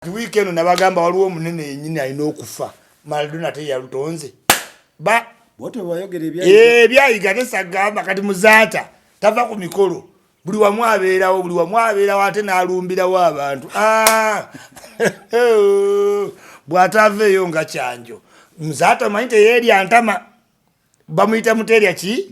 Wiiki eno nabagamba waliwo omunene yennyini alina okufa. Maradona teyalutonze ba ebyayiga tesagamba. Kati Muzaata tava ku mikolo, buli wamu abeerawo, buli wamu abeerawo, ate n'alumbirawo abantu. Ah! Bw'ataava eyo nga Kyanjo. Muzaata omanyi teyeerya ntama, bamuyita muteerya ki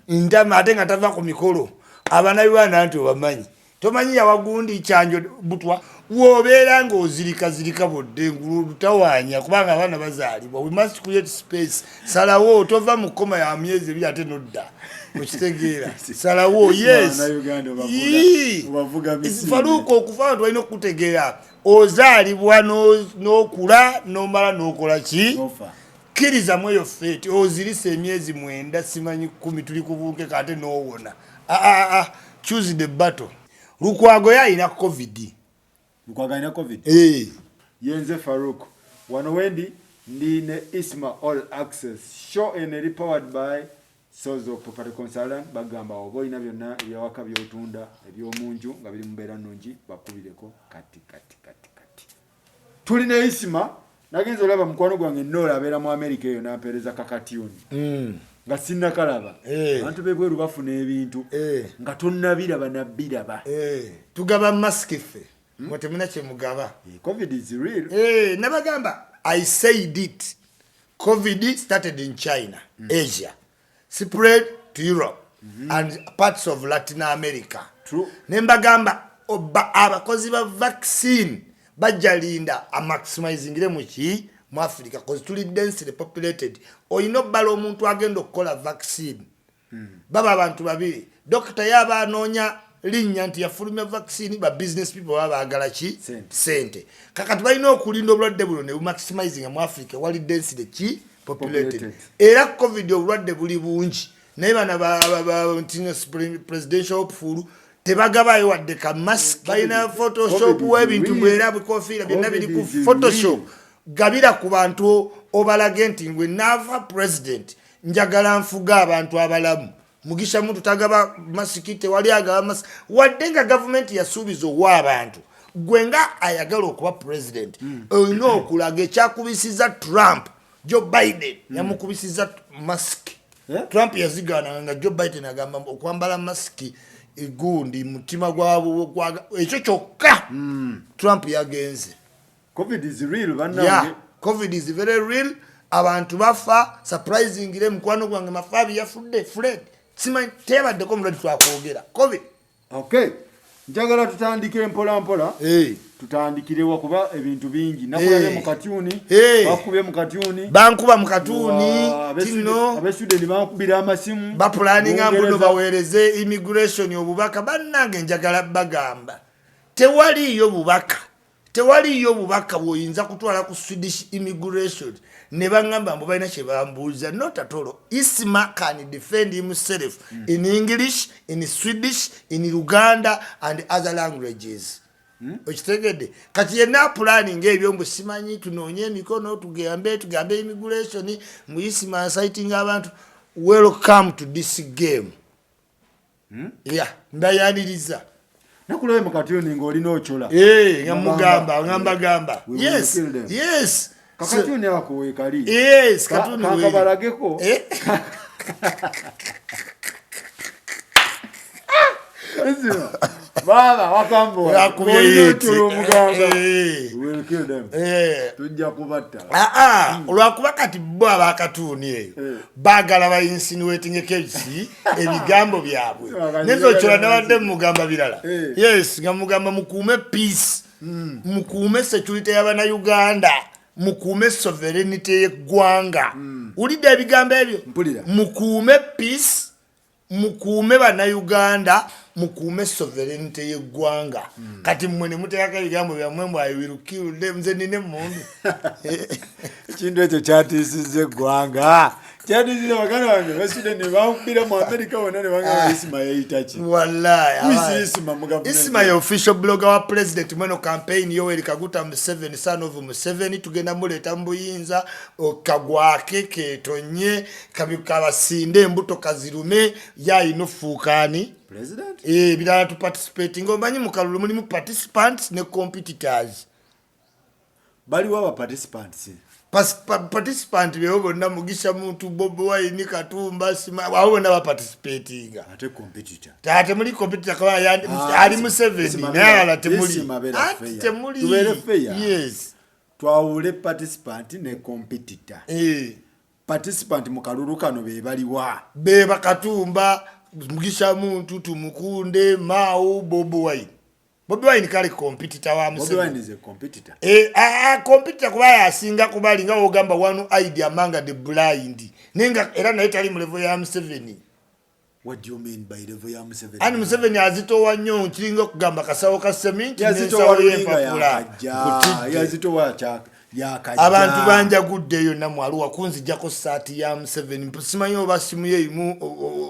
ntama, ate nga tava ku mikolo. Abanauganda nti obamanyi, tomanyi yawagundi Kyanjo butwa. Wobeera ng'ozirikazirika budde ngulu lutawaanya, kubanga abaana bazaalibwa. We must create space. Salawo, tova mu koma ya myezi 2 ate nodda. Okitegeera? Salawo. Yes, Faluuka, okufa abantu balina okukutegeera. Ozaalibwa, n'okula, n'omala n'okola ki? Kkirizamu eyo fate. Ozirisa emyezi 9, simanyi 10, tuli kubunkeka ate n'owona. Aa ah, ah, choose the battle. Lukwago ye alina COVID. Lukwago alina COVID. Eh. Yenze Farouk. Wano wendi ndi ne Isma All Access. Show eno eri powered by Sozo Property Consultant. Bagamba oba olina byonna ebyawaka by'otunda, ebyomunju nga biri mu mbeera nnungi, bakubireko kati kati kati kati. Tuli ne Isma. Nagenza olaba mukwano gwange Nola abeera mu America eyo, nampeereza kakatyuni nga sinnakalaba. Abantu b'ebweru bafuna ebintu nga tonnabiraba nabbiraba. Eh, tugaba masiki ffe, mwe temuna kyemugaba. COVID is real. Nabagamba, I said it, COVID started in China, Asia, spread to Europe and parts of Latin America. True. Ne mbagamba abakozi ba vaccine bajja linda amaximizingire muki mu Africa, 'cause tuli densely populated. Olina obbala omuntu agenda okukola vaccine, baba abantu babiri. Dokita yaba anoonya linnya nti yafulumya vaccine, ba business people baba baagala ki? Sente. Sente. Kakati balina okulinda obulwadde buno ne bumaximizinga mu Africa wali densely ki populated. Populated. Era COVID obulwadde buli bungi, naye bana nti presidential hopeful tebagabayo wadde ka mask. Balina Photoshop w'ebintu bwera bukofiira byonna biri ku Photoshop. Gabira ku bantu obalage nti ngwe naava president, njagala nfuga abantu abalamu. Mugisha Muntu tagaba masiki, tewali agaba masiki, wadde nga gavumenti yasuubiza owa abantu. Gwe nga ayagala okuba president, olina okulaga ekyakubisiza Trump. Joe Biden yamukubisiza masiki. Eh? Trump yazigaana nga Joe Biden agamba okwambala masiki gundi mutima gwa ekyo kyokka. Trump yagenze. COVID is real, bannange. Yeah, COVID is very real. Abantu bafa surprisingly. Mukwano gwange Mafabi yafudde. Fred simanyi teyabaddeko omulwadde, twakwogera COVID. Okay, njagala tutandike mpola mpola. Hey. Tutandikirewa? Kuba ebintu bingi nakulabye mu katyuni. Bakubye mu katyuni. Bankuba mu katuuni. Tino Abesweden bankubira amasimu. Bapulaninga mbuno Bungereza. Baweereze immigration obubaka. Bannange, njagala bagamba tewaliiyo bubaka, tewaliiyo bubaka bwoyinza kutwala ku Swedish immigration ne baŋŋamba mbu balina kye bambuuza. Not at all. Isma can defend himself in English, in Swedish, in Luganda and other languages. Okitegedde? Kati yenna apulaninga ebyo mbu simanyi tunoonye emikono, tugambe tugambe immigration mbu Isma inciting abantu, welcome to this game. Yeah, mbayaniriza. Nakulabye mu katyuni ng'olina Ochola. Eh, nga mugamba, nga mbagamba. We will kill them. Kakatyuni ako weekali. Yes, katuni weeri. Kakabalageko. Eh? Ezima. Baba wakambo. Yakubye Ng'olina yeti. Ochola omugamba. Eh. We will kill them. Eh. Tujja kubatta. Aa, olwakuba kati bo abakatuuni eyo baagala bainsinuatingeko eki ebigambo byabwe. Nezokyora nabadde mugamba birala. Yes, nga mugamba mukuume peace, mukuume security y'abannayuganda, mukuume sovereignty y'eggwanga. Wulidde ebigambo ebyo? Mpulira. Mukuume peace, mukuume bannayuganda, mukuume sovereignty y'eggwanga. Kati mmwe ne muteekako ebigambo byammwe mbu "I will kill them." Nze nina emmundu. Ekintu ekyo kyatiisizza eggwanga, kyatiisizza baganda bange Besweden ne bankubira mu Amerika wonna ne bagamba, "Isma yeeyita ki?" Wallahi. Who is Isma mu government? Isma ye official blogger wa president mweno campaign, Yoweri Kaguta Museveni, son of Museveni. Tugenda muleeta mu buyinza. Kagwake ketonye kabasinde embuto kazirume, yayina ofuukaani. President. Ebirala tu participating. Omanyi mu kalulu mulimu participants ne competitors. Baliwo aba participants. Participant bebo bonna, Mugisha Muntu, Bobi Wine, Katumba, sima abo bonna baparticipatinga. Ate competitor? Temuli competitor kuba Ah, ali Museveni, naye abalala temuli. Isma beera Ati fair. temuli. Tubeere fair. Yes. Twawule participant ne competitor. Participant mu kalulu kano be baliwa? Beba Katumba, Mugisha Muntu, Tumukunde, Mao, Bobi Wine. Bobi Wine kale competitor wa Bobi Museveni. Wine is a competitor. Eh, competitor kuba yasinga kubali nga wogamba one eyed among the blind, naye nga era naye tali mu level ya Museveni. What do you mean by level ya Museveni? Ani Museveni azitowa nnyo, kiringa okugamba kasawo ka seminti Yazitowa n'ensawo lulinga y'empapula. yakajja. Nkutidde. Yazitowa yakajja. Abantu banjagudde yonna mwaluwa kunzijjako saati ya Museveni. Simanyi oba simu ye emu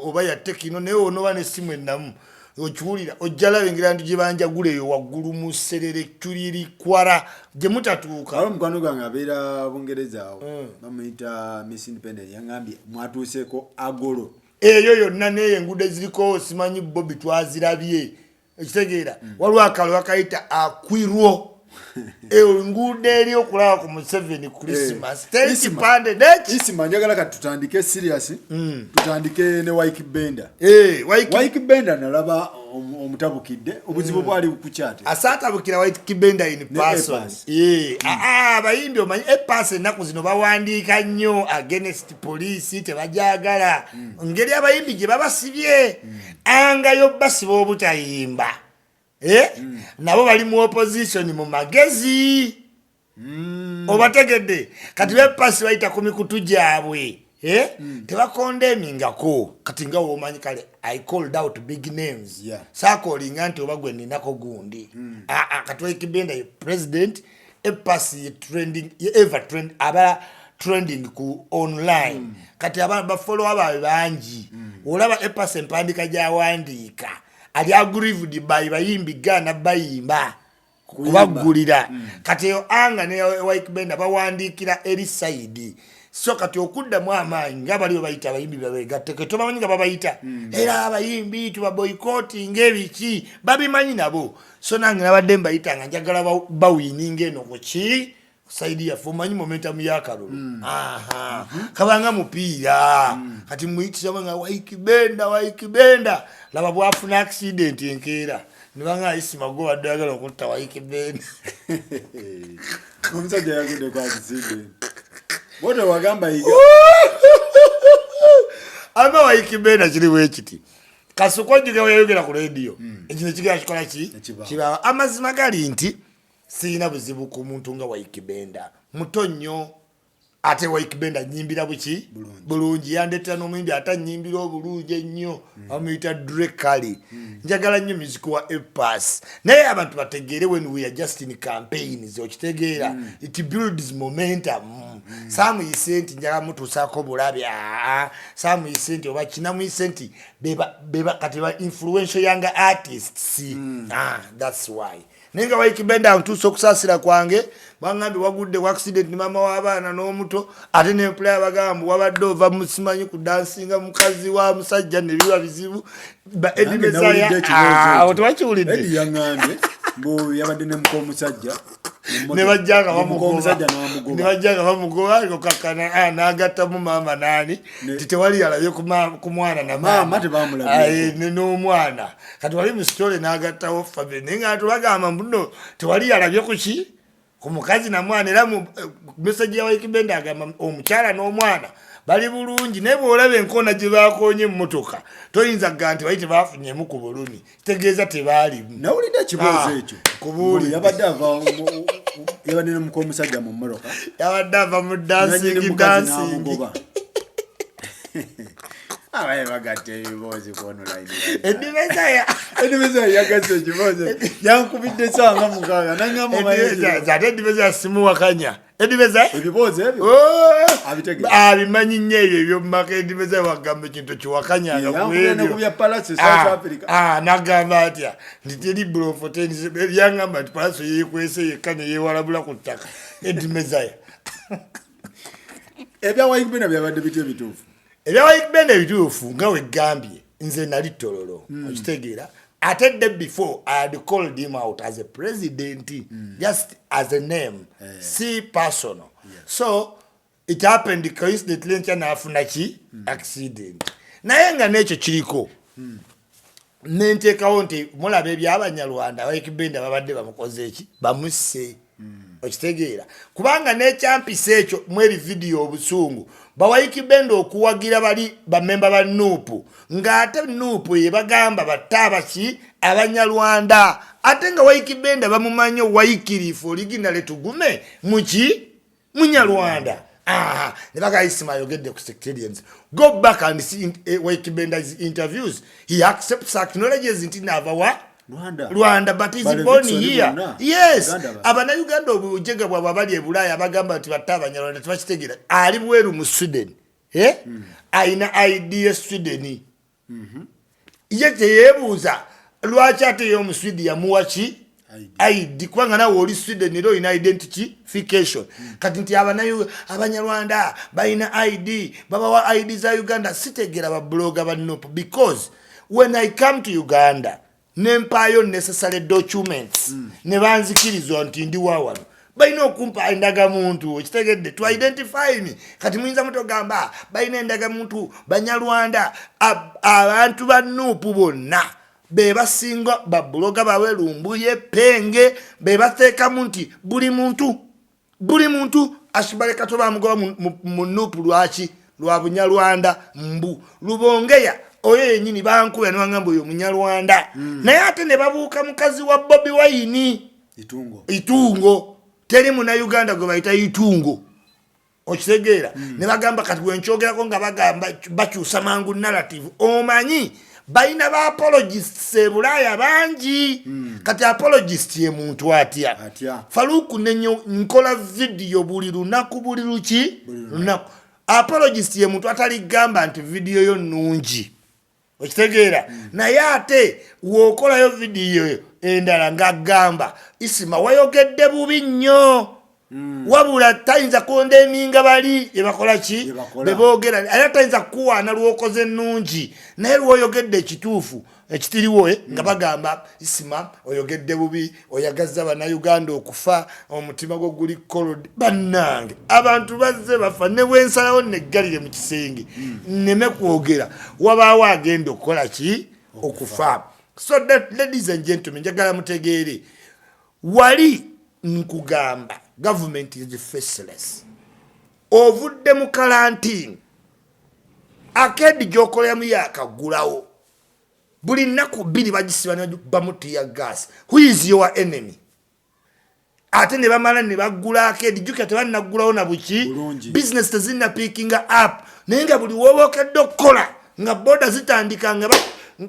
oba ya Tecno, naye onoba nessimu ennamu okiwulira ojja laba engeri abantu gye banjagula eyo waggulu mu Serere Culirikwara gye mutatuuka. Waliwo mukwano gwange abeera Bungereza awo, bamuyita Miss Independent, yaŋambye mwatuuseeko agolo. Eyo yonna neyo enguudo eziriko simanyi Bobi twazirabye, ekitegeera waliwo akalo bakayita Akwirwo, enguudo eri okulaba ku Museveni Christmas teri Isma. kipande neki. Isima, njagala kati tutandike serious, tutandike ne Ykee Benda. Eh, Ykee Ykee Benda nalaba omutabukidde, obuzibu bwali kukyate. Asaatabukira Ykee Benda in Ne person. A Pass. Eh, abayimbi omanyi A Pass ennaku zino bawandiika nnyo against police, tebajagala ngeri abayimbi gye babasibye angayo basiba obutayimba. Eh? Nabo bali mu opposition mu magezi, obategedde? Kati be Pass bayita ku mikutu gyabwe, eh? Tebacondemningako. Kati nga womanyi kale I called out big names. Sacallinga nti oba gwe ninako gundi. Ah, kati Ykee Benda ye president, A Pass ye trending, ye ever trend, aba trending ku online. Kati bafollower baabwe bangi. Olaba A Pass empandika gyawandiika ali aggrieved by bayimbi gaana bayimba kubaggulira. Kati eyo anga ne Ykee Benda bawandiikira eri side. So kati okuddamu amaanyi nga bali bayita abayimbi babegatteke, tobamanyi nga babayita era abayimbi tubaboycottinga ebiki, babimanyi nabo. So nange nabadde mbayita nga njagala bawininga eno kuki side yaffe. Omanyi momentum y'akalulu. Aha, kabanga mupiira. Kati muyitiramu nga Ykee Benda, Ykee Benda laba bwafuna accident enkeera nibanga Isima gwe badde oyagala okutta Ykee Benda. Omusajja yagudde ku accident bote wagamba yiga. Ama Ykee Benda kiri bwekiti, Kasuku ojjuka weyayogera ku rediyo ekino kigera kikola ki? Ekibaawo. Kibaawo. Amazima gali nti sirina buzibu ku muntu nga Ykee Benda, muto nnyo. Ate Ykee Benda nyimbira buki bulungi, yandeetera n'omuyimbi ate anyimbira obulungi ennyo, bamuyita Drekali. Njagala nnyo music wa A Pass, naye abantu bategeere when we are just in campaigns, okitegeera, it builds momentum. Saamuyise nti njagala mutuusaako bulabe, aa saamuyise nti oba kinamuyise nti beba kati ba influential young artists. Ah, that's why. Naye nga Ykee Benda ntuusa okusaasira kwange, bangambye wagudde ku accident ne maama w'abaana n'omuto, ate nempulaya bagamba wabadde ova musimanyi ku dansinga mukazi wa musajja ne biba bizibu. Ba Eddie Nange Mezaya, nawulidde ekibuuzo ekyo. Tewakiwulidde? Eddie yaŋŋambye mbu yabadde ne muka omusajja mu Ne bajja nga mmotoka, muka bamugoba. omusajja n'amugoba. Ne bajja nga bamugoba okakana n'agattamu maama naani ti tewali yalabye ku mwana na Maama tebamulabye. N'omwana kati wali mu story n'agattawo family, naye nga tubagamba mbuno tewali yalabye ku ki ku mukazi na mwana. Era mu message ya Ykee Benda agamba omukyala n'omwana bali bulungi, naye bw'olaba enkoona gye bakoonye emmotoka toyinza kugaa nti bali tebafunyemu ku bulumi, kitegeeza tebaalimu. Nawulidde ekibuuzo Ah, ekyo. kubuulidde. Mbu yabadde ava yabadde ne muka omusajja mu mmotoka. Yabadde ava mu Nannyini dancing mukazi dancing. n'amugoba. Abaye bagatta ebiboozi ku online. Eddie Mezaya. Eddie Mezaya yagasse ekiboozi, yankubidde saawa 6 nangamba omanyi ekyo. Ate Eddie Mezaya simuwakanya. Eddie Mezaya ebiboozi ebyo Oh! Abitegeera. Abimanyi nnyo ebyo ebyomumaka. Eddie Mezaya wagamba ekintu kiwakanyanga ku Yankubira ne ebyo. ku bya Palace South Africa. Nagamba atya nti teri Bloemfontein, yangamba nti Palace yeekwese yekka neyewalabula ku ttaka. Eddie Mezaya. Ebya Ykee Benda byabadde bitya ebituufu? Ebya Ykee Benda ebituufu nga wegambye, nze nali Tololo, okitegeera. Ate day before I had called him out as a president, just as a name, si personal. So it happened coincidentally, enkya naafuna ki accident. Naye nga n'ekyo kiriko, nenteekawo nti mulaba ebyabanyarwanda, Ykee Benda babadde bamukoze eki, bamusse. Okitegeera? Kubanga nekyampisa ekyo mweri vidiyo, obusungu ba Ykee Benda okuwagira bali bamemba ba NUP, ng'ate NUP yebagamba batte abaki, Abanyarwanda, ate nga Ykee Benda bamumanyi Wycliffe original Tugume muki Munyarwanda. Aha, ne bagamba Isima ayogedde ku sectarians. Go back and see Ykee Benda's interviews. He accepts, acknowledges nti naava wa? Rwanda. Rwanda, but is But born Levixone here. bonna, Yes. Uganda Abannayuganda obujega bwabwe abali e Bulaaya abagamba nti batte Abanyarwanda tebakitegeera. Ali bweru mu Sweden, eh? Ayina ID ye Sweden. Ye teyeebuuza lwaki ate ye Omuswidi yamuwa ki ID. ID, kubanga nawe oli Sweden era olina identification. Kati nti Abanyarwanda balina ID, babawa ID za Uganda. Sitegeera ba blogger ba NUP, because when I come to Uganda nempaayo necessary documents, ne banzikirizwa nti ndi wa wano, balina okumpa endagamuntu, okitegedde, to identify me. Kati muyinza mutogamba balina endagamuntu Banyarwanda. Abantu ba NUP bonna be basinga ba blogger bawe Lumbuye, Penge, be bateekamu nti buli muntu Ashibale Kato bamugoba mu NUP lwaki? Lwa Bunyarwanda. Mbu Lubongeya oyo yenyini bankuba newagamba oyo Munyarwanda. Naye ate ne babuuka mukazi wa Bobi Wine. Itungo. Itungo, teri Munauganda gwe bayita Itungo, okitegeera? Ne bagamba kati bwenkyogerako nga bagamba bakyusa mangu narrative. Omanyi balina ba apologists e Bulaaya bangi. Kati apologist ye muntu atya? Atya? Faluku, nenyo nkola vidiyo buli lunaku, buli luki? Buli lunaku. Apologist ye muntu ataligamba nti vidiyo yo nnungi, okitegeera? Naye ate w'okolayo vidiyo endala ng'agamba Isima wayogedde bubi nnyo. Wabula tayinza condemninga bali ebakola ki? Bye bakola. Beboogera. Era tayinza kukuwaana lwokoze ennungi, naye lwoyogedde ekituufu ekitiriwo, nga bagamba Isima oyogedde bubi, oyagazza Bannayuganda okufa, omutima gwo guli cold. Bannange, abantu bazze bafa. Ne bwensalawo neggalire mu kisenge nneme kwogera, wabaawo agenda okukola ki? Okufa. So that, ladies and gentlemen, njagala mutegeere, wali nkugamba government is faceless. Ovudde mu quarantine, arcade gyokoleramu yakaggulawo, buli nnaku 2 bagisiba bamu tear gas. Who is your enemy? Ate ne bamala ne baggula arcade, jjukira tebannaggulawo na buki. Bulungi. Business tezinna pickinga up, naye nga buli wobokedde okukola nga boda zitandika nga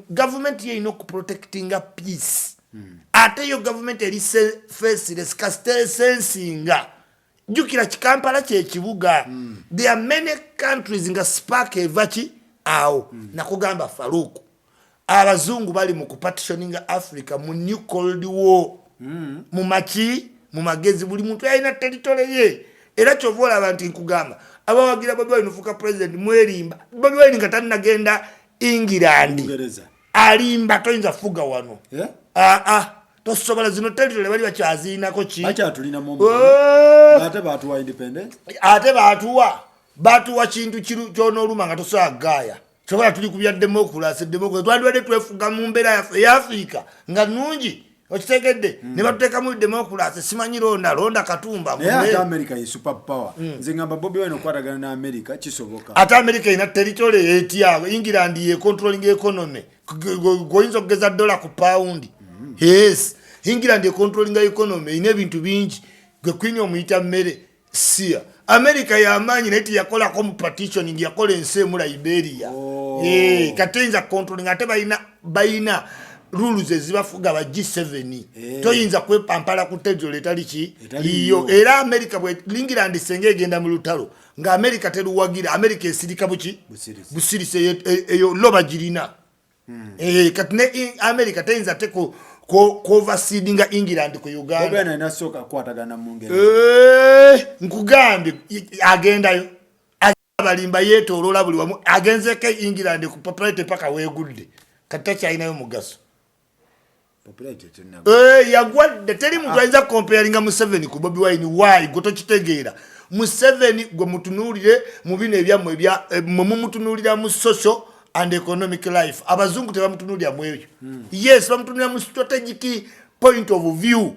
gavumenti yeyina okuprotectinga peace. Ate yo gavumenti eri faceless kasita esensinga. Jjukira Kikampala kyekibuga. There are many countries nga spark eva ki awo. Nakugamba Faruku, abazungu bali mu kupartitioninga Africa mu new cold war. Mu maki, mu magezi, buli muntu yalina territory ye. Era kyova olaba nti nkugamba abawagira Bobi Wine ofuuka president mwerimba. Bobi Wine nga tannagenda England, Bungereza. alimba, toyinza fuga wano. Eh? Aa, tosobola. Zino territory bali bakyaziinako ki? Bakyatulinamu. Oh! Ate batuwa independence. Ate batuwa kintu kiru kyonooluma nga tosobola gaaya. Sobola tuli ku bya democracy. Democracy twandibadde twefuga mu mbeera yaffe eyafrica nga nungi, okitegedde? Ne batuteekamu democracy, simanyi londa londa Katumba. Naye ate America ye super power. Nze ngamba Bobi Wine okukwatagana ne America kisoboka. Ate America erina territory etya? England ye controlling economy. Gwoyinza okugeza dola ku pound. Yes, England econtrollinga economy, erina ebintu bingi. Gwe queen omuyita mmere sia. America yamaanyi, naye teyakolako mu partitioning, yakola ensi emu, Liberia. Oh. Eh, kati toyinza controlling. Ate balina rules ezibafuga ba G7. Eh. Toyinza kwepampala ku territory etali ki? Etali yiyo. yiyo. Era America bwe England senga egenda mu lutalo nga America teruwagira, America esirika buki? Busirisi. Busirisi. Eyo lo bagirina. Eh, kati ne America teyinza te kuoverseedinga England ku Bobi Uganda. Wine alina sooka kukwatagana mu Ngereza. Eh, nkugambye agendayo abalimba, yeetooloola buli wamu, agenzeko England ku popularity paka weegudde, kati takyalinayo mugaso. Eh, yagwadde teri muntu ayinza comparinga Museveni ku Bobi Wine. Why? Gwe tokitegeera. Museveni gwe mutunuulire mu bino ebyammwe ebya eh, mwe mumutunuulira mu social and economic life. Abazungu tebamutunuulira mu ebyo. Yes, bamutunuulira mu strategic point of view.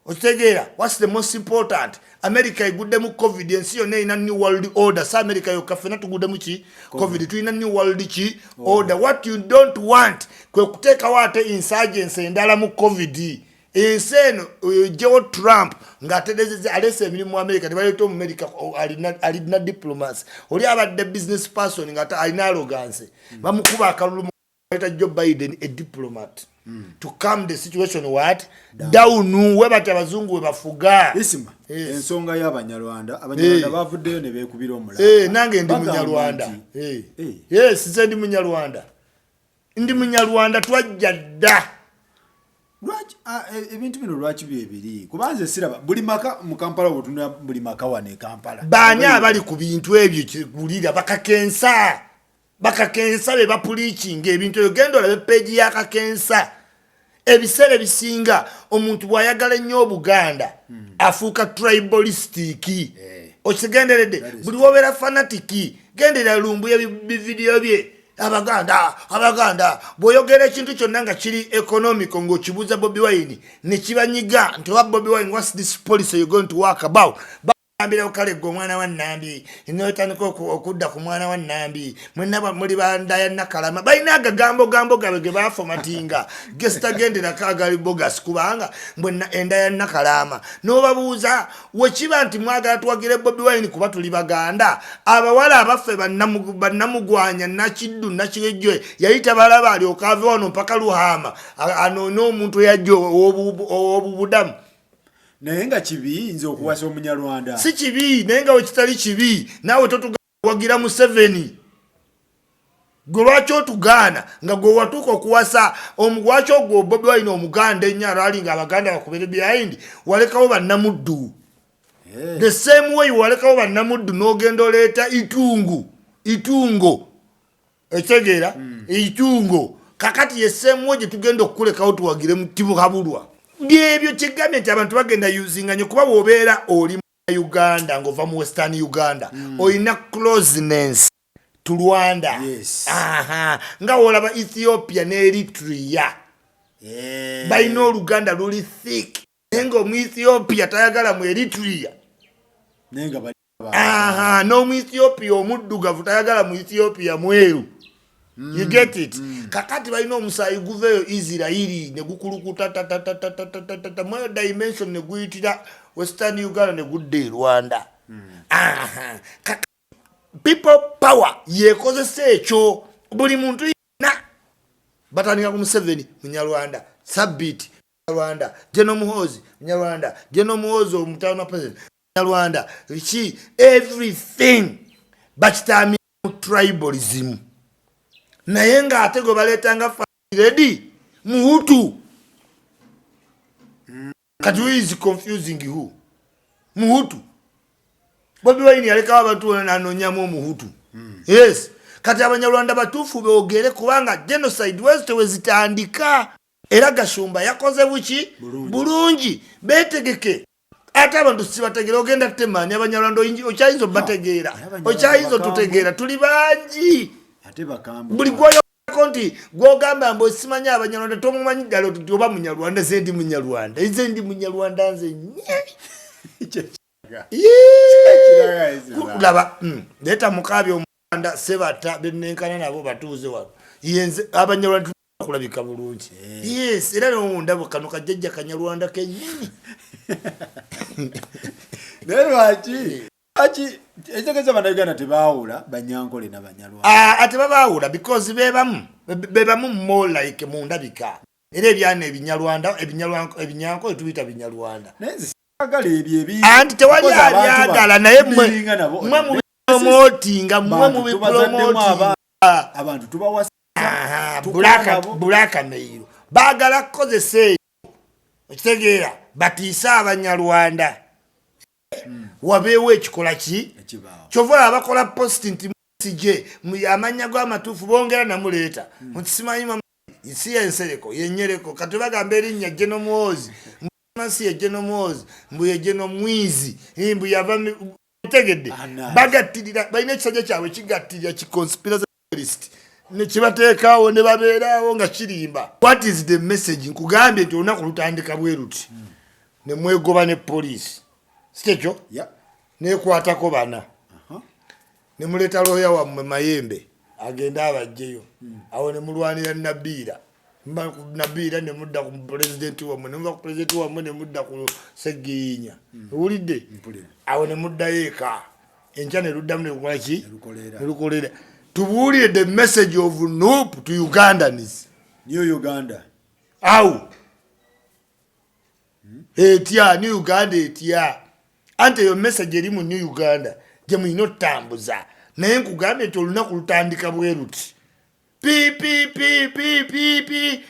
Okitegeera? What's the most important? America eguddemu COVID, ensi yonna erina new world order. Si America yokka, ffena tuguddemu ki? COVID. Tulina new world ki? Order. What you don't want kwe kuteekawo ate insurgency endala mu COVID. Ensi eno ejjewo Trump ng'aterezeza, aleese emirimu mu America, tebaleeta Omumerika alina diplomacy. Oli abadde business person nga alina arrogance, bamukuba akalulu, leeta Joe Biden, a diplomat, to calm the situation what down. We bati abazungu we bafuga. Isima, ensonga y'Abanyarwanda, Abanyarwanda bavuddeyo ne beekubira omulala. Eh, nange ndi Munyarwanda. Yes, nze ndi Munyarwanda, ndi Munyarwanda, twajja dda. Lwaki ebintu bino lwaki byebiri? Kubanze siraba buli maka mu Kampala, bwetunula buli maka wano e Kampala. Baani abali ku bintu ebyo? Kiwulira, bakakensa, bakakensa be bapreachinga ebintu ebyo. Genda olabe page ya Kakensa. Ebiseera ebisinga omuntu bw'ayagala ennyo Obuganda afuuka tribalistic. Okigenderedde? Buli wobeera fanatic, genderera Lumbuye, bividiyo bye, Abaganda, Abaganda. Bw'oyogera ekintu kyonna nga kiri economical ng'okibuuza Bobi Wine, ne kibanyiga nti oba Bobi Wine, what's this policy you going to work about? Bagambirawo kale gwe omwana wa Nambi, notandika okudda ku mwana wa Nambi, mwenna muli banda ya Nakalama. Balina agagambo gambo gaabwe ge baformattinga gesitagenderako agali bogus, kubanga mbwe enda ya Nakalama. N'obabuuza, wekiba nti mwagala tuwagire Bobi Wine kuba tuli Baganda, abawala abaffe bannamugwanya, Nakiddu, Nakirejjo yali tabalaba, alyoka ave wano mpaka Luhama anoone omuntu eyajja ow'obubudamu. Naye nga kibi nze okuwasa Omunyarwanda? Si kibi, naye nga wekitali kibi, naawe totuwagira Museveni. Gwe lwaki otugaana nga gwe watuuka okuwasa? Lwaki ogwo Bobi Wine Omuganda ennyo alwali nga Abaganda bakubere behind, walekawo bannamuddu? The same way walekawo bannamuddu n'ogenda oleeta itungu itungo, ekitegeera? Itungo kakati ye same way gye tugenda okukulekawo tuwagire Tibuhabulwa. Byebyo kigambye nti abantu bagenda usinga nnyo, kuba bw'obeera oli mu Uganda ng'ova mu Western Uganda, olina closeness to Rwanda. Aha. Nga wolaba Ethiopia ne Eritrea, balina oluganda luli thick, naye nga Omuethiopia tayagala mu Eritrea. Naye nga bali Aha, n'Omuethiopia omuddugavu tayagala mu Ethiopia mweru. You get it? Kakati balina omusaayi guveeyo Isirairi ne gukulukuta tatatatatata mweyo dimension ne guyitira Western Uganda ne gudda e Rwanda. Aha. People Power yekozesa ekyo. Buli muntu yenna batandika ku Museveni Munyarwanda, Sabiti Munyarwanda, General Muhoozi Munyarwanda, General Muhoozi omutano wa president Munyarwanda, ki, everything bakitamira mu tribalism. Naye ng'ate gwe baleetanga redi Muhutu. Kati who is confusing who? Muhutu. Bobi Wine yalekawo abantu bona nanonyamu Omuhutu. Yes, kati Abanyarwanda batuufu boogere, kubanga genocide wezito wezitandika. Era Gashumba yakoze buki? Bulungi. Betegeke. Ate abantu sibategeera, ogenda temaani Abanyarwanda, okyayinza obategeera? Naye Abanyarwanda okyayinza bakambwe. Otutegeera, tuli bangi. Ate bakambwe. Buli gwoyogako nti gwogamba mbu simanyi Abanyarwanda, tomumanyi ddala nti oba Munyarwanda. Nze ndi Munyarwanda, nze ndi Munyarwanda, nze nye. Kiraga Isma. Laba, leeta mukaabya Omuganda Sebata benenkana nabo batuuze wano. Yenze Abanyarwanda kulabika bulungi. Yes, era nowundabo kano kajjajja Kanyarwanda kennyini. Naye lwaki ekitegeeza Bannayuganda tebaawula Banyankole n'Abanyarwanda? Ah, ate babaawula because bebamu, bebamu more like mu ndabika. Era ebyana Ebinyarwanda, Ebinyankole tubiyita Binyarwanda. Naye nze saagala ebyo ebi Anti tewali because abantu abyagala, naye mmwe tubiringa nabo. mmwe mubipromotinga, mmwe Bantu tubazaddemu mubipromotinga. Abantu tubawasa, tukola nabo. Blackmail baagala kukozesa eyo, okitegeera? Batiise Abanyarwanda, wabeewo ekikola ki? Ekibaawo. Kyova olaba bakola post nti Besigye amannya g'amatuufu bongera namuleeta nti simanyi. Si yensereko, yenyereko. Kati bagamba erinnya General Muhoozi, si ye General Muhoozi, mbu ye General Mwizi, mbu yava tegedde. Ah, nice. Bagattirira, balina ekisajja kyabwe kigattirira kiconspiracy nekibateekaawo ne babeeraawo nga kirimba. What is the message? Nkugambye nti olunaku lutandika bwe luti ne mwegoba ne poliisi, si kyekyo? Yeah. Nekwatako bana ne muleeta looya wammwe Mayembe agende abajjeyo awo ne mulwanira Nabiira. Muba ku Nabiira ne mudda ku pulezidenti wammwe, ne muva ku pulezidenti wammwe ne mudda ku Segirinya. Owulidde? Mpulira. Awo ne muddayo eka, enkya ne luddamu ne lukola ki? Ne lukoleera. Ne lukolera. Tubuulire the message of NUP to Ugandans. New Uganda. Awo etya? New Uganda etya? Anti eyo message eri mu New Uganda gye mulina otutambuza. Naye nkugambye nti olunaku lutandika bwe luti: pi pi pi pi pi pi,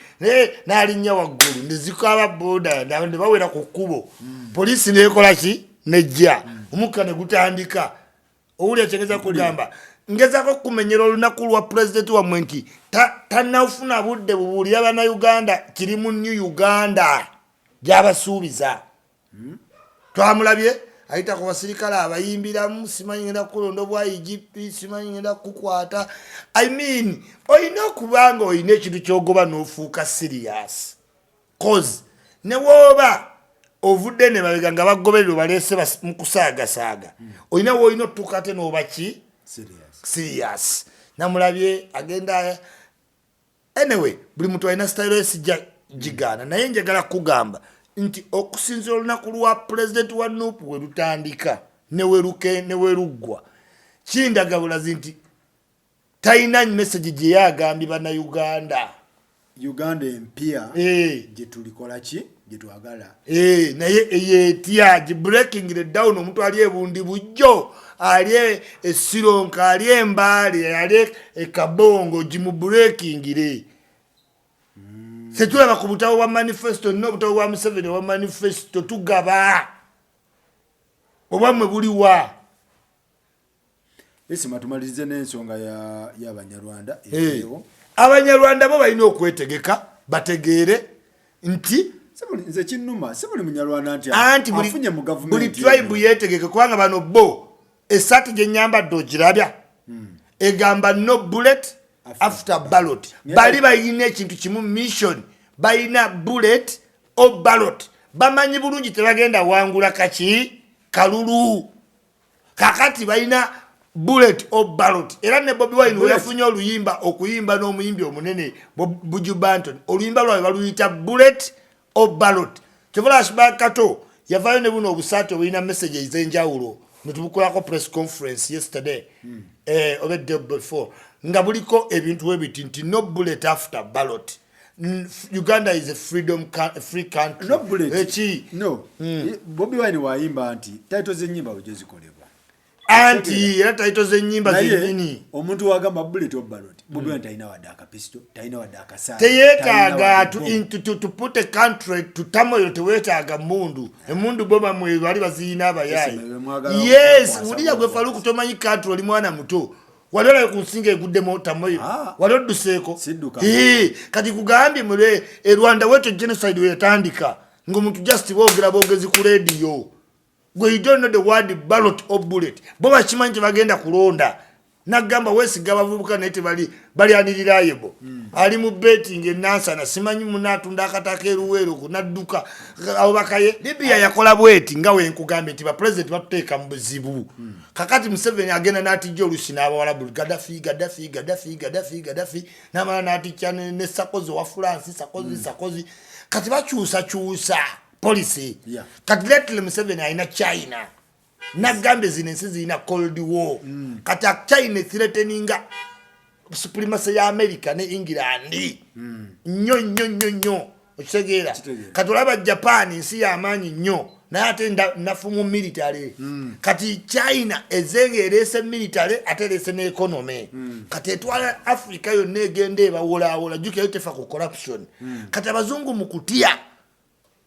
n'alinnya waggulu nezikaba boda ne bawera ku kkubo, poliisi nekola ki? Nejja, omukka ne gutandika. Owulira kyengeza kugamba? Ngezako kumenyera olunaku lwa pulezidenti wammwe nti tanafuna budde bubuulira bannayuganda kiri mu New Uganda gyabasuubiza. Twamulabye ayita ku basirikale abayimbiramu, simanyi ngenda kukulonda obwa IGP, simanyi ngenda kukukwata. I mean, olina okuba nga olina ekintu kyogoba n'ofuuka serious, cause ne wooba ovudde ne mabega nga bagoberera obaleese mu kusaagasaaga, olina woolina otutuuka ate n'oba ki? Serious. Serious. Namulabye agenda. Anyway, buli muntu alina style ye, sijja gigaana, naye njagala kugamba nti okusinzira olunaku lwa pulezidenti wa NUP we lutandika ne weruggwa, kindaga bulazi nti talina message gye yagambye Bannayuganda. Uganda empya gye tulikola ki, gye twagala. Naye eyetya gi breaking it down. Omuntu ali ebundi bujjo, ali esironka, ali embaale, ali ekabongo, gimubreakingire. Tetulaba ku butabo bwa manifesto nina obutabo bwa Museveni obwa manifesto tugaba, obwammwe buliwa? Isima, tumalirize n'ensonga y'Abanyarwanda eriwo. Abanyarwanda bo balina okwetegeka, bategeere nti Nze kinnuma, si buli Munyarwanda nti anti buli, afunye mu buli gavumenti tribe eno. Yetegeke, kubanga bano bo esaati gyenyambadde ogirabya egamba "No bullet after ballot". Bali balina ekintu kimu, mission, balina bullet or ballot. Bamanyi bulungi tebagenda wangula kaki kalulu. Kakati balina bullet or ballot. Era ne Bobi Wine Bullet. weyafunye oluyimba okuyimba n'omuyimbi omunene Buju Banton, oluyimba lwabwe baluyita "Bullet or Ballot". Kyova Kato yavaayo ne buno obusaati obulina message ez'enjawulo netubukolako press conference yesterday, oba day before, nga buliko ebintu webiti nti "No bullet after ballot". Uganda is a freedom a free country. No bullet. Eki? No. Bobi Wine wayimba nti title z'ennyimba bwe zikolebwa. Anti era title z'ennyimba Naye zennyini. omuntu wagamba bullet or ballot, Bobi Wine talina wadde akapisto, talina wadde akasaasi, Teyeetaaga talina to, wadde to put a country to turmoil. Teweetaaga mundu, emundu bo bamwe bali baziyina abayaayi. Yes, mwagala Yes. okukwasa Wulira gwe. bw'okwasa. Faluku, tomanyi country, oli mwana muto. Wali olabe ku nsinga eguddemu turmoil? Ah. Wali odduseeko? Sidduka. Kati kugambye mule e Rwanda weto genocide weyatandika ngaomuntu just boogera boogezi ku rediyo. Gwe, you don't know the word ballot or bullet. Bo bakimanyi tebagenda kulonda. Nagamba weesiga abavubuka, naye tebali balyaniriraayebo. Ali mu betting enansana, simanyi munaatunda akataka eruweero kunadduka abo bakaye. Libya yakola bweti nga wenkugambye nti bapulezidenti batuteeka mu buzibu. Kakati Museveni agenda n'atijja olusi n'abawalabu, Gadafi, Gadafi, Gadafi, Gadafi, Gadafi, n'amala n'atijja ne Sarkozy owa France, Sarkozy, Sarkozy. Kati bakyusakyusa policy. Kati lately Museveni alina China. Nagambye zino ensi zirina cold war. Kati China ethreateninga supremacy ya America ne England nnyo nnyo nnyo nnyo, okitegeera? Kitegeera. Kati olaba Japan nsi yamaanyi nnyo, naye ate nafu mu military. Kati China ezenga ereese military, ate ereese ne economy. Kati etwala Africa yonna, egenda ebawolaawola. Jjukirayo tefa ku corruption. Kati abazungu mu kutya,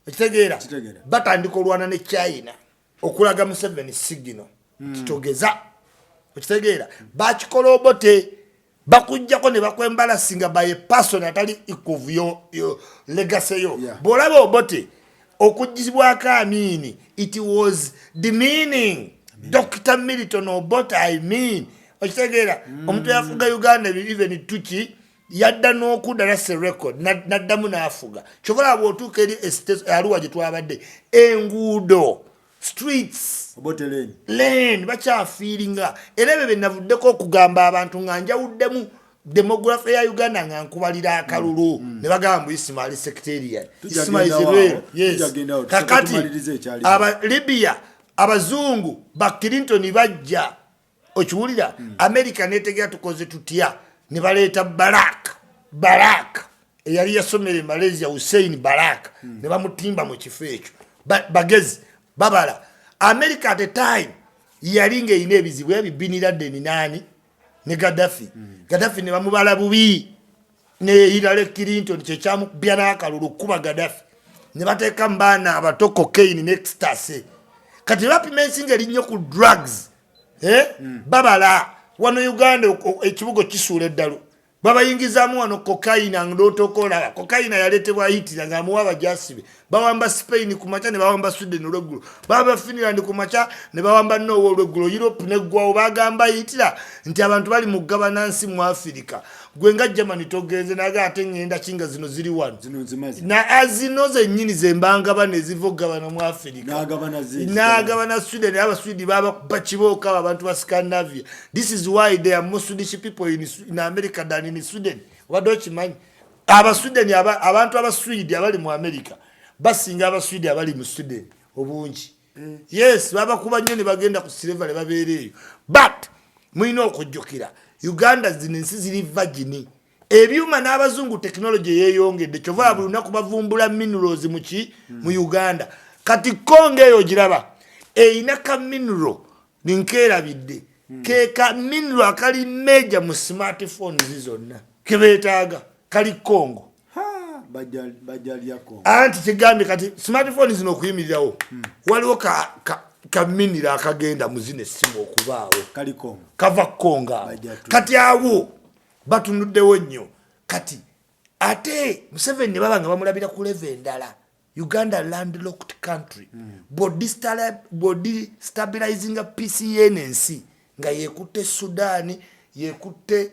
ekitegeera? Kitegeera. Batandika olwana ne China okulaga Museveni signal titogeza, okitegeera? Bakikola Obote. Bakujjako ne bakwembalasinga by a person atali equal yo legacy yo. Bw'olaba Obote okuggyibwako Amini, it was demeaning Dr Milton Obote. I mean, okitegeera, omuntu yafuga Uganda even tuki yadda n'okudda nase record, naddamu n'afuga. Kyova olaba bw'otuuka eri Arua gye twabadde, enguudo, streets, Obote Lane. Lane bakyafiiringa. Era ebyo byenavuddeko okugamba abantu nga njawuddemu demography ya Uganda, nga nkubalira akalulu ne bagamba mbu Isima ali sectarian. Tujja Isima is genda real. waawo, Yes. tujja genda awo, tusooke Kakati tumalirize ekyali. Aba Libya, abazungu ba Clinton bajja, okiwulira, America netegera tukoze tutya, ne baleeta Barak. Barak eyali yasomera e Malaysia, Hussein Barak, ne bamutimba mu kifo ekyo. Bagezi babala America at a time yali ngaerina ebizibu ebi Bin Laden nani ne Gaddafi. Gaddafi ne bamubala bubi ne Hillary Clinton, kyekyamukubya n'akalulu kuba Gaddafi, ne bateeka mu baana abato cocaine ne ecstasy. Kati bapima ensi nga erinnyo ku drugs, eh? Babala wano Uganda ekibuga kisuula eddalu, babayingizaamu wano cocaine ndootokolaba. Cocaine yaleetebwa Hitler ng'amuwa abajasibe. Bawamba Spain ku makya ne bawamba Sweden olweggulo, bawamba Finland ku makya ne bawamba Norway olweggulo. Europe neggwawo. Bagamba Hitler nti abantu bali mu gabanansi mu Afirika, gwe nga Germany togenze naga ate ŋŋenda kinga zino ziri wano. Zino nzimaze. Na azino zennyini zembangaba neziva okugabana mu Afirika. N'agabana N'agabana Sweden. Abaswidi babakuba kibooko abo abantu ba Scandinavia. This is why there are more Swedish people in America than in Sweden. Obadde okimanyi, Abasweden abantu Abaswidi abali mu America basinga Abaswidi abali mu Sweden obungi. Yes, babakuba nnyo ne bagenda ku slavery, babeera eyo. But mulina okujjukira, Uganda zino ensi ziri virgin. Ebyuma n'abazungu, technology yeeyongedde. Kyova buli lunaku bavumbula minerals muki mu Uganda. Kati Kongo eyo giraba erina ka mineral ninkeerabidde, ke ka mineral akali major mu smartphones zonna kebeetaaga, kali Kongo. Ha, bajja lyako. Anti kigambye kati smartphone zino okuyimirirawo, waliwo ka mineral akagenda mu zino essimu okubaawo. Kali Kongo. Kava Kongo awo. Bajja tu. Kati awo batunuddewo nnyo. Kati ate Museveni ne baba nga bamulabira ku level endala. Uganda landlocked country, bw'odestabilizinga pcn ensi nga yekutte Sudaani, yekutte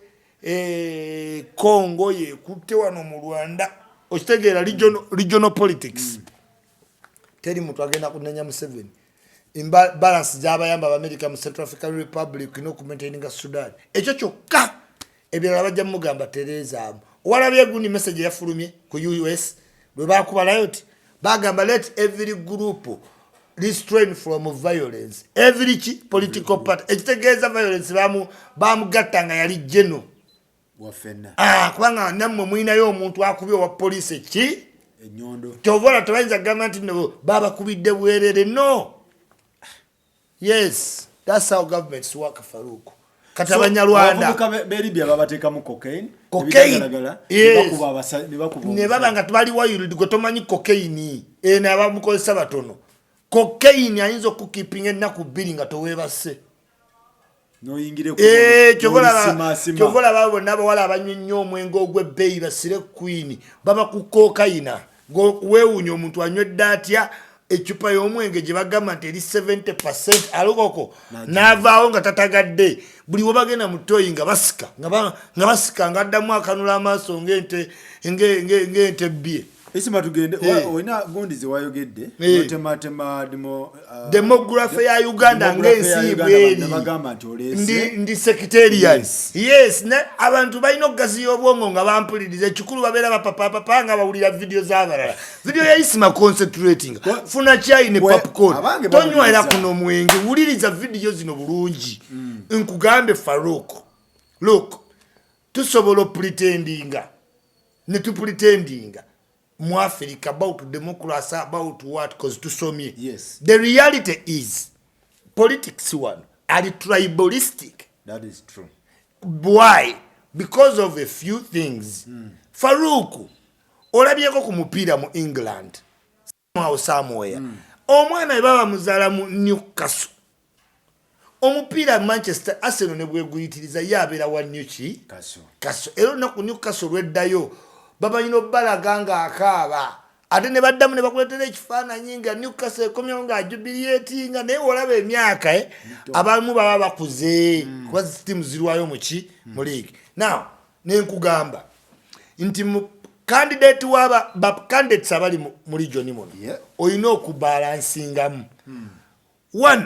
Congo, yekutte wano mu Rwanda, okitegeera, regional politics. Teri muntu agenda kunenya Museveni. Balance gyabayamba Abamerika mu Central African Republic n'okumaintaininga Sudan, ekyo kyokka. Ebirala bajja mugamba terezaamu. Walabye gundi message yafulumye ku US lwe bakubalayo ti bagamba let every group restrain from violence, every ki political party. Ekitegeeza violence bamugatta nga yali geno Wafenna. Ah, kubanga nammwe mulinayo omuntu akubye owa poliisi ki Enyondo. Kyova ola tebayinza kugamba nti no babakubidde bwerere. No, yes, that's how governments work, Faruku. Kati Abanyarwanda Abavubuka b'e Libya babateekamu cocaine. Cocaine. Ebidagalagala, Yes. ne bakuba ne bakuba Ne baba nga tebali wild. Gwe tomanyi cocaine eno abamukozesa batono. Cocaine ayinza okukipinga ennaku 2 nga toweebase. N'oyingira Eh, n'olisimaasima. Kyova olaba bonna abawala abanywa ennyo omwenge ogw'ebbeeyi, basire queen, baba ku cocaine. Weewuunya omuntu anywedde atya ecupa y'omwenge gye bagamba nti eri 70% alcohol, n'avaawo nga tatagadde. Buli we bagenda mu toyi nga basika, nga basika, nga addamu akanula amaaso ng'ente ng'ente bbye. Isima, tugende. Eh. Olina gundi ze wayogedde, Eh. notematema Demography ya Uganda demography ya ng'ensi Uganda, bweri. ne bagamba nti oleese Ndi sectarian. Yes. Yes, ne abantu balina okugaziya obwongo nga bampuliriza. Ekikulu babeera bapapapapa nga bawulira vidiyo z'abalala. Vidiyo ya Isima, concentrating, funa kyayi ne popcorn, abange tonywera bawuliriza. kuno mwenge, wuliriza vidiyo zino bulungi. Nkugambe Faruk, look, tusobola opretendinga ne tupretendinga mu Africa about democracy, about what, cause tusomye. The reality is politics one are tribalistic. That is true. Why? Because of a few things. Faruku, olabyeko ku mupiira mu England awo somewhere, omwana bwe baba muzaala mu Newcastle. Omupiira Manchester, Arsenal ne bweguyitiriza, ye abeera wa Newki Kaso. Kaso. Era olunaku Newcastle lweddayo, bamanyina obbalaga ng'akaaba, ate ne baddamu ne bakuleetera ekifaananyi nga Newcastle ekomyewo ng'ajubilietinga. Naye olaba emyaka, abamu baba bakuze, kuba tiimu zirwayo muki mu league. Now nenkugamba nti mu candidate waba ba candidates abali mu region muno, olina okubalansingamu. One,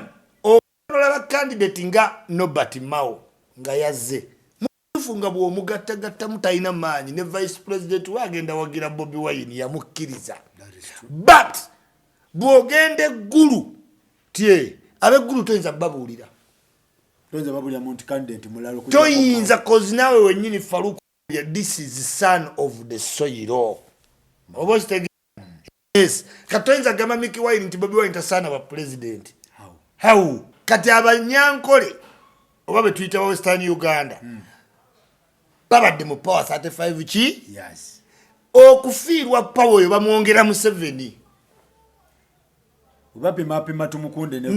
olaba candidate nga Norbert Mao nga yazze mutuufu, nga bw'omugattagattamu talina maanyi, ne vice president we agenda wagira Bobi Wine, yamukkiriza. That is true. But bw'ogenda eggulu tye, ab'eggulu toyinza babuulira. Toyinza babulira muntu candidate mulala Toyinza, 'cause naawe wennyini Faruku, this is son of the soil, oba okitegeera? Yes, kati toyinza gamba Miki Wine nti Bobi Wine tasaana bwa president. How? How? Kati abanyankole oba betuyita ba Western Uganda babadde mu power 35 ki? Yes. Okufiirwa power oyo bamwongera Museveni. Bapimapima Tumukunde ne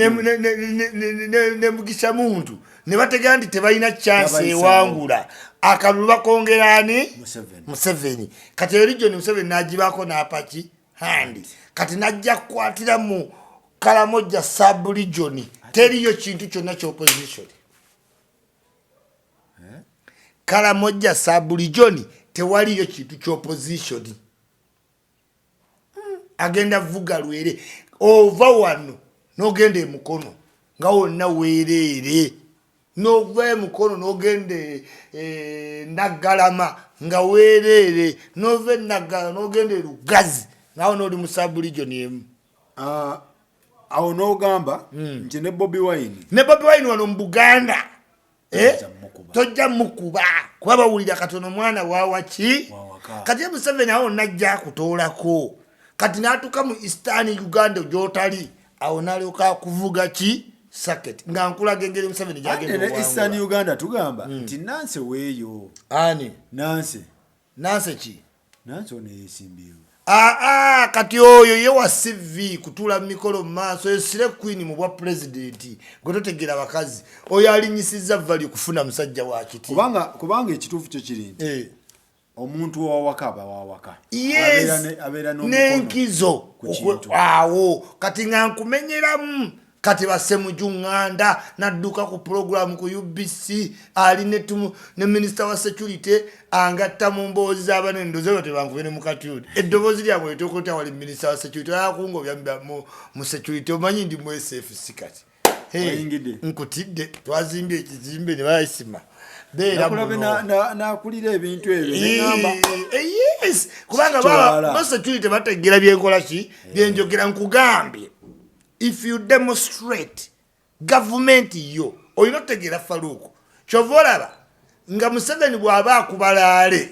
ne Mugisha Muntu ne bategera nti tebalina chance. Tabayisawo. Ewangula akalulu bakongera ani? Museveni. Museveni. Kati eyo region Museveni n'agibako n'apaki handi, kati najja kukwatira mu Kalamoja sub region, teriyo kintu kyonna kyopposition. Kalamoja sub region tewaliyo kintu kyopposition. Agenda vuga lwere, ova wano n'ogenda emukono nga wonna weereere, n'ova emukono n'ogenda Naggalama nga weereere, n'ova enaggala n'ogenda erugazi naawe n'oli mu sub region emu. Ah, awo n'ogamba nti ne Bobi Wine Ne Bobi Wine wano mu Buganda, eh? Tojja mukuba. Tojja mukuba, kuba bawulira katono mwana wawaki. Wawaka. Kati ye Museveni awo najja akutoolako, kati n'atuuka mu Eastern Uganda gyotali, awo n'alyoka akuvuga ki circuit, nga nkulaga engeri Museveni Ate gyagenda ne Eastern owangula. Uganda tugamba nti Nanse weeyo. Ani? Nanse. Nanse ki? Nanse ono yesimbyewo. Aa, kati oyo ye wa CV kutuula mu mikolo mu maaso esire queen mu bwa pulezidenti, gwe totegeera bakazi. Oyo alinyisizza value kufuna musajja wa kiti. Kubanga ekituufu kyo kiri nti omuntu owawaka aba wawaka. Yes. Abeera n'omukono N'enkizo ku kintu. Awo kati nga nkumenyeramu, kati basemuju ŋŋanda nadduka ku pulogulamu ku UBC, ali ne minisita wa security angatta mu mboozi z'abanene, ndoze bwe tebankube ne mukatyuni eddoboozi lyabwe lituuka wali minisita wa security ayakunga mu security, omanyi ndi mu SFC kati. Hey, Wayingidde. Nkutidde, twazimbye ekizimbe ne bayisima beera Nakulabe muno. Nakulira ebintu ebyo neŋamba Yes, kubanga Kitwala. baba security bategeera byenkola ki byenjogera. Nkugambye, if you demonstrate gavumenti yo olina otutegeera. Faluuku, kyova olaba nga Museveni bw'aba akubalaale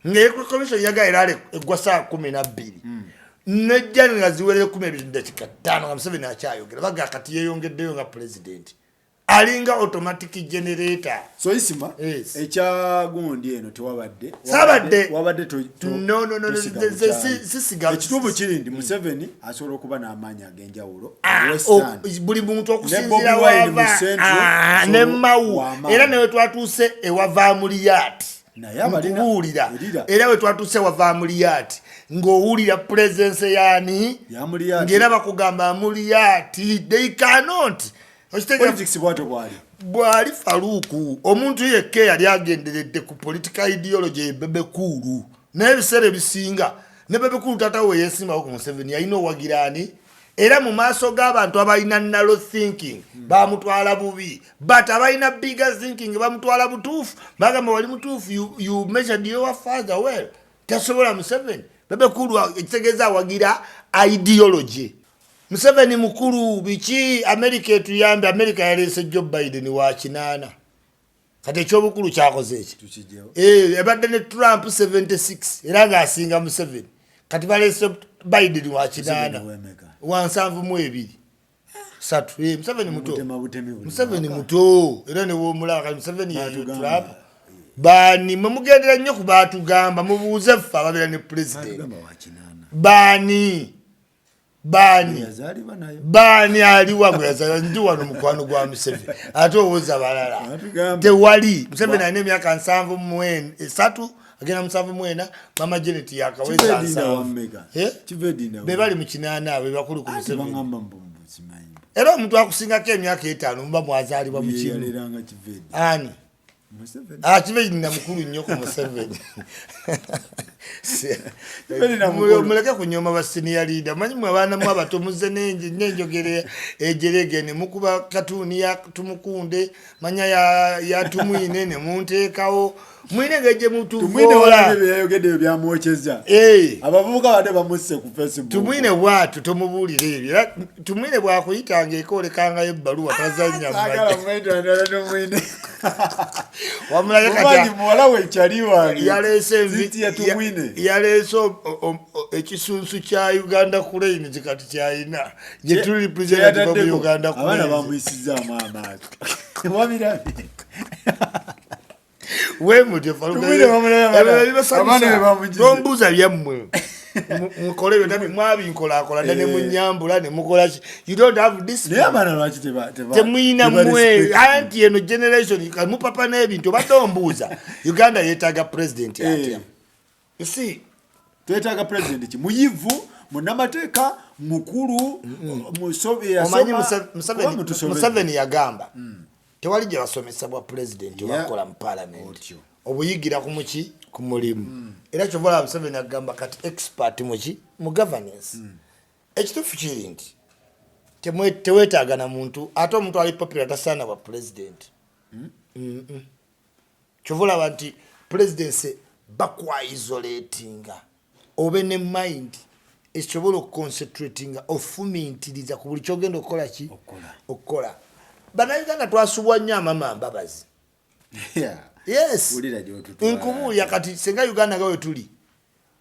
nga commission yaga eraale eggwa saa 12, nejja nga ziwerere 12:05 nga Museveni akyayogera, baga kati yeyongeddeyo nga pulezidenti alinga automatic generator. So Isima, Yes. ekya gundi eno tewabadde Saabadde. Wabadde No, tosiga nze bukyayi. sisiga. Ekituufu kiri nti Museveni asobola okuba n'amaanyi ag'enjawulo Ah, mu Western. Buli muntu okusinziira Ne Bobi Wine mu wava Central, Ah, so ne Mawu w'amaanyi. era newe twatuuse ewava Amuriat. Naye abalina Nkubuulira, erira. era we twatuuse wava Amuriat ng'owulira presence yaani? Ya Amuriat. Ng'era bakugamba Amuriat, they cannot. Okitegeera? Politics bwatyo bwali. Bwali Faluuku, omuntu yekka eyali agenderedde ku political ideology ye Bebe Cool, naye ebiseera ebisinga ne Bebe Cool taata we yesimbawo ku Museveni, yalina owagira ani, era mu maaso g'abantu abalina narrow thinking bamutwala bubi, but abalina bigger thinking bamutwala butuufu, bagamba wali mutuufu, you measured your father well, tasobola Museveni. Bebe Cool ekitegeeza awagira ideology. Museveni mukulu biki? Amerika etuyambe. Amerika yaleese Joe Biden wa 80, kati ekyobukulu kyakoze eki? Tukijjewo. Ebadde ne Trump 76 era ng'asinga Museveni, kati baleese Biden wa 80. Museveni w'emeka? Wa 72, 3. Museveni muto. Mutema butemi buli Museveni mwaka. muto, era newomulaba kati Museveni yeyo. Baatugamba. Trump baani? Mwe mugendera nnyo ku baatugamba, mubuuze ffe ababeera ne pulezidenti. Baatugamba wa 80. Baani? Baani? Yazaalibwa nayo. Baani aliwa gwe yazala? Ndi wano mukwano gwa Museveni, ate owoza balala. Atugamba. Tewali. Museveni alina emyaka 73, agenda 74. Mama Janet yakaweza Kivedinda 70. wammeka? Eh? Kivedinda Be bali mu 80, be bakulu ku Anti Museveni. baŋŋamba mbu simanyi. Era omuntu akusingako emyaka 5 muba mwazaalibwa mu kimu. Yeyaleranga Kivedi. Ani? Museveni. Ah, Kivedinda mukulu nnyo ku Museveni. Kivedinda mukulu. Muleke kunyoma ba senior leader. Manyi mwe abaana mu abato muzze n'enjogere ejerege ne mukuba katuuni ya Tumukunde, manya ya Tumwine ne munteekawo. Mwine engeri gye Tumwine mutuvoola. walabye bye yayogedde ebyo byamwokyeza. Eh. Abavubuka badde bamusse ku Facebook. Tumwine bw'atyo tomubuulira ebyo. Era Tumwine bw'akuyitanga ekoolekangayo ebbaluwa tazannya Saagala mumajja. mwetantala Tumwine. Wamulabe kati Mumanyi muwala we kyali wange. Yaleese Cynthia Tumwine. Yaleese ekisunsu kya Uganda Cranes kati kyalina gye tuli representative of Kyeyataddeko, Uganda abaana Cranes. bamuyisizaamu amaaso. Wabirabye? Wemutyo. Tumwine bamulaba abaana be bamugize. Tombuuza byammwe. Mukole byonna mwabinkolakola dda ne Eh. munyambula ne mukola ki. You don't have Naye discipline. abaana lwaki Temuyina teba mwe respect? anti eno generation mupapa n'ebintu. Obadde ombuuza Uganda yeetaaga president atya? Eh. You see, Twetaaga president ki? Muyivu, munnamateeka, mukulu, omanyi yasoma, kuba mutusobedde. Museveni yagamba tewali gye basomesa bwa pulezidenti obakola mu palamenti. Otyo. Obuyigira ku muki ku mulimu. Era kyova olaba Museveni agamba kati expert muki mu governance. Ekituufu kiri nti teweetaaga na muntu, ate omuntu ali popular tasaana bwa pulezidenti. Kyova olaba nti presidency bakwaisolatinga obe ne mind esobola okuconcentratinga, ofumintiriza ku buli kyogenda okukola ki. Okukola. Okukola. Bannayuganda twasubwa nnyo amama Mbabazi. Yes. Wulira gy'otutwala. Nkubuulira kati, senga Uganda nga we tuli,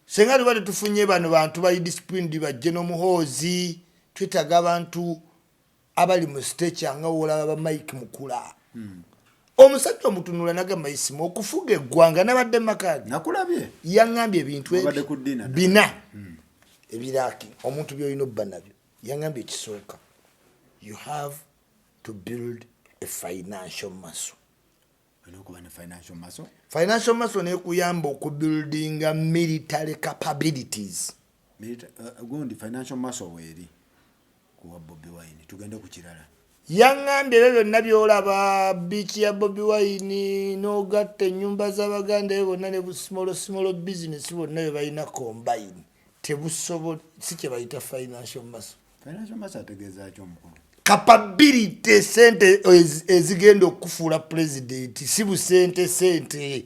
senga tuba tetufunye bano bantu bali disciplined bajje n'Omuhoozi. Twetaaga abantu abali mu stature nga woolaba ba Mike Mukula. Omusajja omutunula nagamba, "Isimu okufuga eggwanga." Nabadde makaage. Nakulabye. Yaŋŋambye ebintu Wabadde ku dinner. bina ebiraki omuntu byolina obba nabyo. Yaŋŋambye ekisooka, you have to build a financial muscle. Olina okuba ne financial muscle. Financial muscle nekuyamba okubuildinga military capabilities. Gundi financial muscle weeri kuwa Bobi Wine. Tugende ku kirala. Yaŋŋambye ebyo byonna byolaba, beach ya Bobi Wine n'ogatta ennyumba z'Abaganda ebyo bonna ne busmall small business bonna bye balina combine, tebusobola, si kye bayita financial muscle. Financial muscle ategeeza ki omukulu? Capability, sente ezigenda okufuula pulezidenti, si busente sente,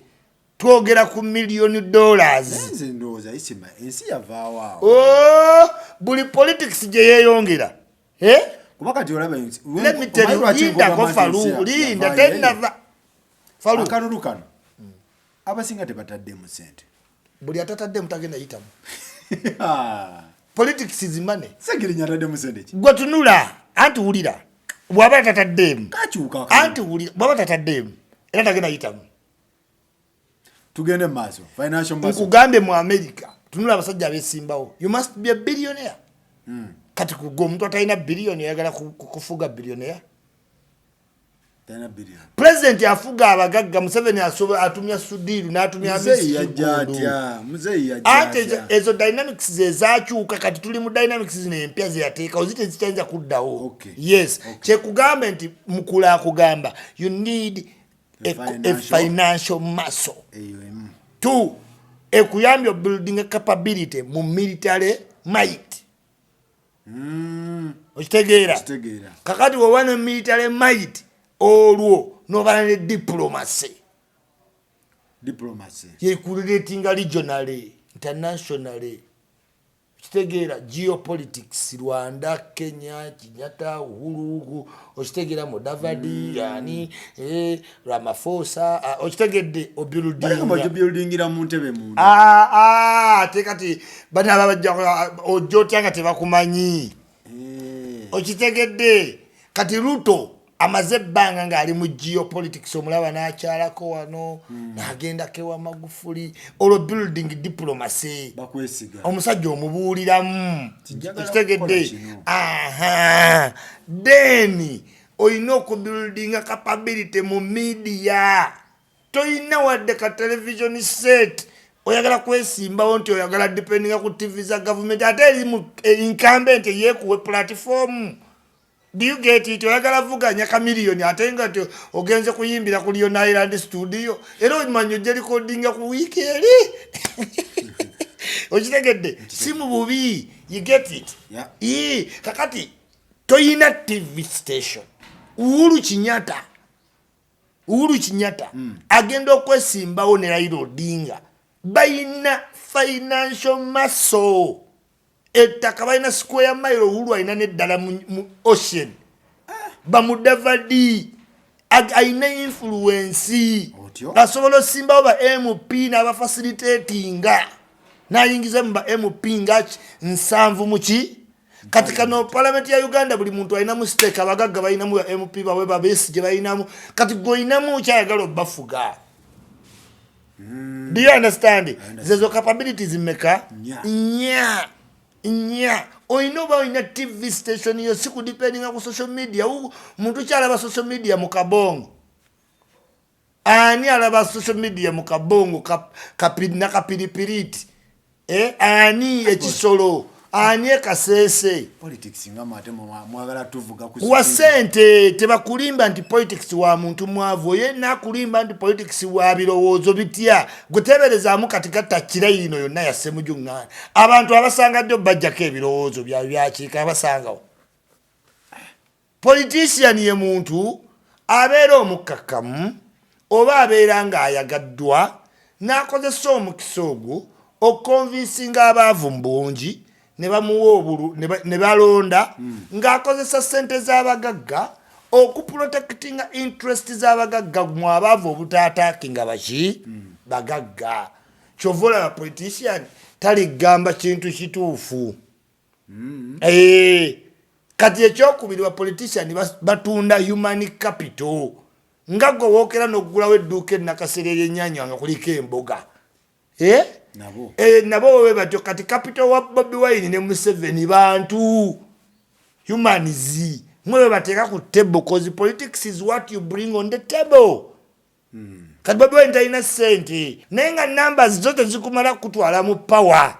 twogera ku million dollars. Naye nze ndowooza Isima ensi yavaawo awo. Oh, buli politics gye yeeyongera. Eh? Kuba kati olaba ensi Let me tell you, omanyi lwaki lindako. nkugamba nti ensi Falu, linda. yavaayo? Tenava, Falu. Akalulu kano abasinga tebataddemu sente. Buli atataddemu tagenda yitamu. Politics is money. Segirinya ataddemu sente ki? Gwe tunula, anti wulira, bw'aba tataddeemu Kakyuka akalulu. Anti wulira, bw'aba tataddeemu era tagenda yitamu. Tugende mu maaso, financial muscle. Nkugambye, mu America tunula abasajja abesimbawo, you must be a billionaire. Kati gwe omuntu atalina biliyoni oyagala kufuga billionaire? Talina billion. President afuga abagagga. Museveni atumya Sudiru n'atumya Muzeeyi yajja Kiggundu. atya? Muzeeyi yajja Ate atya? ezo dynamics zezakyuka. Kati tuli mu dynamics zino empya zeyateekawo, zi tezikyanza kuddawo. Yes, kyekugambe nti Mukula akugamba you need A a financial- financial muscle. Eyo emu. Two, ekuyambye building a capability mu military might. Okitegeera? Kitegeera. Kakati woba ne military might, olwo nobala ne diplomacy. Diplomacy. Yekurelatinga regionally, internationally. Okitegeera? Geopolitics, Rwanda, Kenya, Kenyatta, Uhuru, okitegeera? Mudavadi, ani, Ramaphosa, ah, okitegedde? Baleka Obuildinga obuildingira mu ntebe munda. Ah, ah, ate kati bana bajja ojja otya nga tebakumanyi? Eh. Okitegedde? Kati Ruto Amaze ebbanga ng'ali mu geopolitics, omulaba n'akyalako wano, n'agendako ewa Magufuli, olwo building diplomacy. Bakwesiga. Omusajja omubuuliramu. Njagala Okitegedde? kukola kino. Aha, then olina okubuildinga capability mu media. Toyina wadde ka television set, oyagala kwesimbawo nti oyagala dependinga ku TV za gavumenti, ate eri mu incumbent yeekuwe platform. Do you get it? Oyagala vuganya Kamiliyoni, ate nga ti ogenze kuyimbira ku Leon Island Studio, era omanyi ojja recordinga ku wiiki eri. Okitegedde? Si mu bubi, you get it? Yeah. Ii, kakati toyina TV station. Uhuru Kenyatta, Uhuru Kenyatta agenda okwesimbawo ne Raila Odinga bayina financial muscle, ettaka balina square mile. Uhuru alina neddala mu ocean, bamudavadi alina influence. Otyo? Asobola osimbawo ba MP n'abafacilitatinga n'ayingiza mu ba MP nga 70 muki. Kati kano palamenti ya Uganda, buli muntu alinamu stake. Abagagga balinamu ba MP bawe, babesige balinamu. Kati gweolinamu kyayagala obafuga. Do you understand? Zezo capabilities mmeka? Nnya. Nnya, nnya. Olina oba olina TV station yo, si kudependinga ku social media. Muntu kyalaba social media mu kabongo? Ani alaba social media mu kabongo nakapiripiriti? Eh, ani ekisolo? Ani ekaseese? Politics nga mwate mwagala tuvuga ku Wa speed. Sente tebakulimba nti politics wa muntu mwavu. Oye nakulimba nti politics wa birowoozo bitya? Gwe teberezaamu kati gatta kirayino yonna ya Ssemujuŋŋaana, abantu abasanga ddo bajjako ebirowoozo byabwe byakiika abasangawo. Politician ye muntu abeera omukkakkamu oba abeera ng'ayagaddwa n'akozesa omukisa ogwo okuconvincinga abaavu mu bungi ne bamuwa obulu ne balonda ng'akozesa ssente z'abagagga okuprotectinga interest z'abagagga, mu abaavu obutaataakinga baki bagagga. Kyova olaba politician taligamba kintu kituufu. Eh, kati ekyokubiri, ba politician batunda human capital, nga gwe wookera n'okugulawo edduuka enakasera eryennyanya nga kuliko emboga. Eh? Nabo. Eh, nabo bwe batyo. Kati capital wa Bobi Wine ne Museveni bantu, humans, mwe bwe bateeka ku table, cause politics is what you bring on the table. Kati Bobi Wine talina ssente, naye nga numbers zo tezikumala kutwala mu power.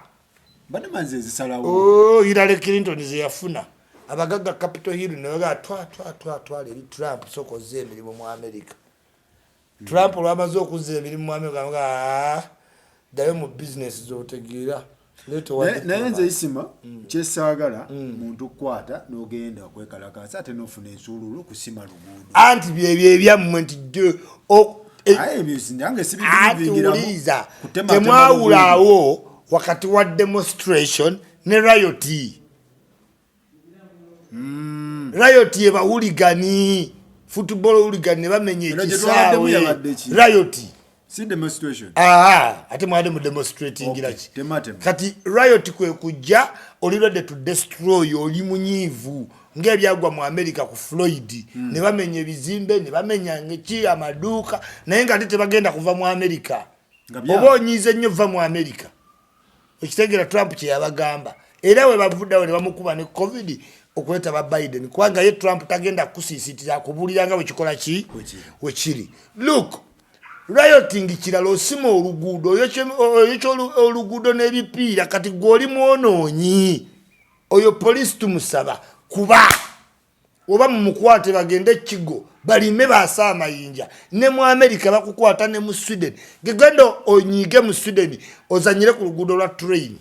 Badde manzi ezisalawo. Oh, Hillary Clinton zeyafuna abagagga Capitol Hill nebagaa twa twa twa twala eri Trump, soka ozza emirimu mu America. Trump olwamaze okuzza emirimu mu America, amuga, "Ah, ddayo mu bizinesi zotegeera." Leeta owa Naye nze diplomat. Isima, kyesaagala muntu kukwata n'ogenda okwekalakaasa ate n'ofuna ensuululu kusima luguudo. Anti byebyo ebyammwe nti Aye ebyo nange anti sibivingiramu. wuliriza, Kutematema temwawulaawo wakati wa demonstration ne riot. Riot yebawuligani, football hooligan, ne bamenya Eno gye twabaddemu ekisaawe. yabadde ki? Riot. Si demonstration. Aa, ate mwade mu demonstratingira Okay, ki? tematema. Kati riot kwe kujja oli ready to destroy, oli munyiivu ng'ebyagwa mu America ku Floyd, ne bamenya ebizimbe, ne bamenya ki amaduuka, naye nga ate tebagenda kuva mu America. Nga byabwe. Oba onyiize nnyo, va mu America. Okitegeera? Trump kyeyabagamba, era we bavuddewo ne bamukuba ne COVID okuleeta ba Biden, kubanga ye Trump tagenda kusiisitira akubuulira nga bwekikola ki. Wekiri. Wekiri. Look, rioting kirala, osima oluguudo, oyokya oluguudo n'ebipiira. Kati gwe oli mwonoonyi, oyo poliisi tumusaba kuba oba mumukwate bagende ekigo balime baase amayinja. Ne mu America bakukwata, ne mu Sweden. Gegenda onyiige mu Sweden, ozanyire ku luguudo lwa train.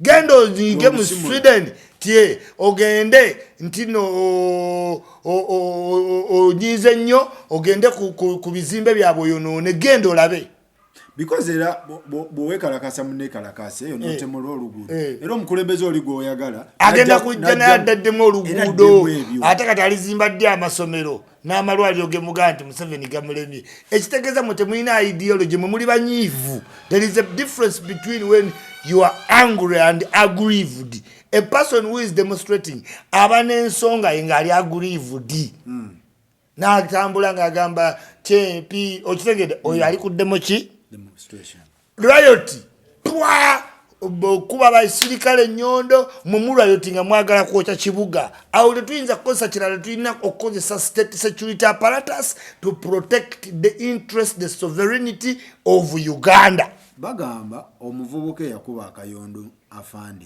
Genda onyiige mu Olusimula. Sweden tye ogende nti no onyiize nnyo, ogende ku bizimbe byabwe oyonoone. Genda olabe. Because era bw'oweekalakasa muneekalakasa eyo n'otemula oluguudo, Eh. era omukulembeze oli gw'oyagala agenda kujja naye addaddemu era oluguudo. addemu ebyo. Ate kati alizimba ddi amasomero n'amalwaliro gemugaa nti Museveni gamulemye? Ekitegeeza mwe temulina ideology, mwe muli banyiivu. There is a difference between when you are angry and aggrieved. A person who is demonstrating aba n'ensonga ye ng'ali aggrieved. N'atambula ng'agamba kyempi, okitegedde? Oyo ali ku demo ki? Riot pwa okuba abasirikale ennyondo, mwe mu riot nga mwagala kwokya kibuga. Awo tetuyinza kukozesa kirala, tulina okukozesa state security apparatus to protect the interest, the sovereignty of Uganda. Bagamba omuvubuka eyakuba akayondo afande,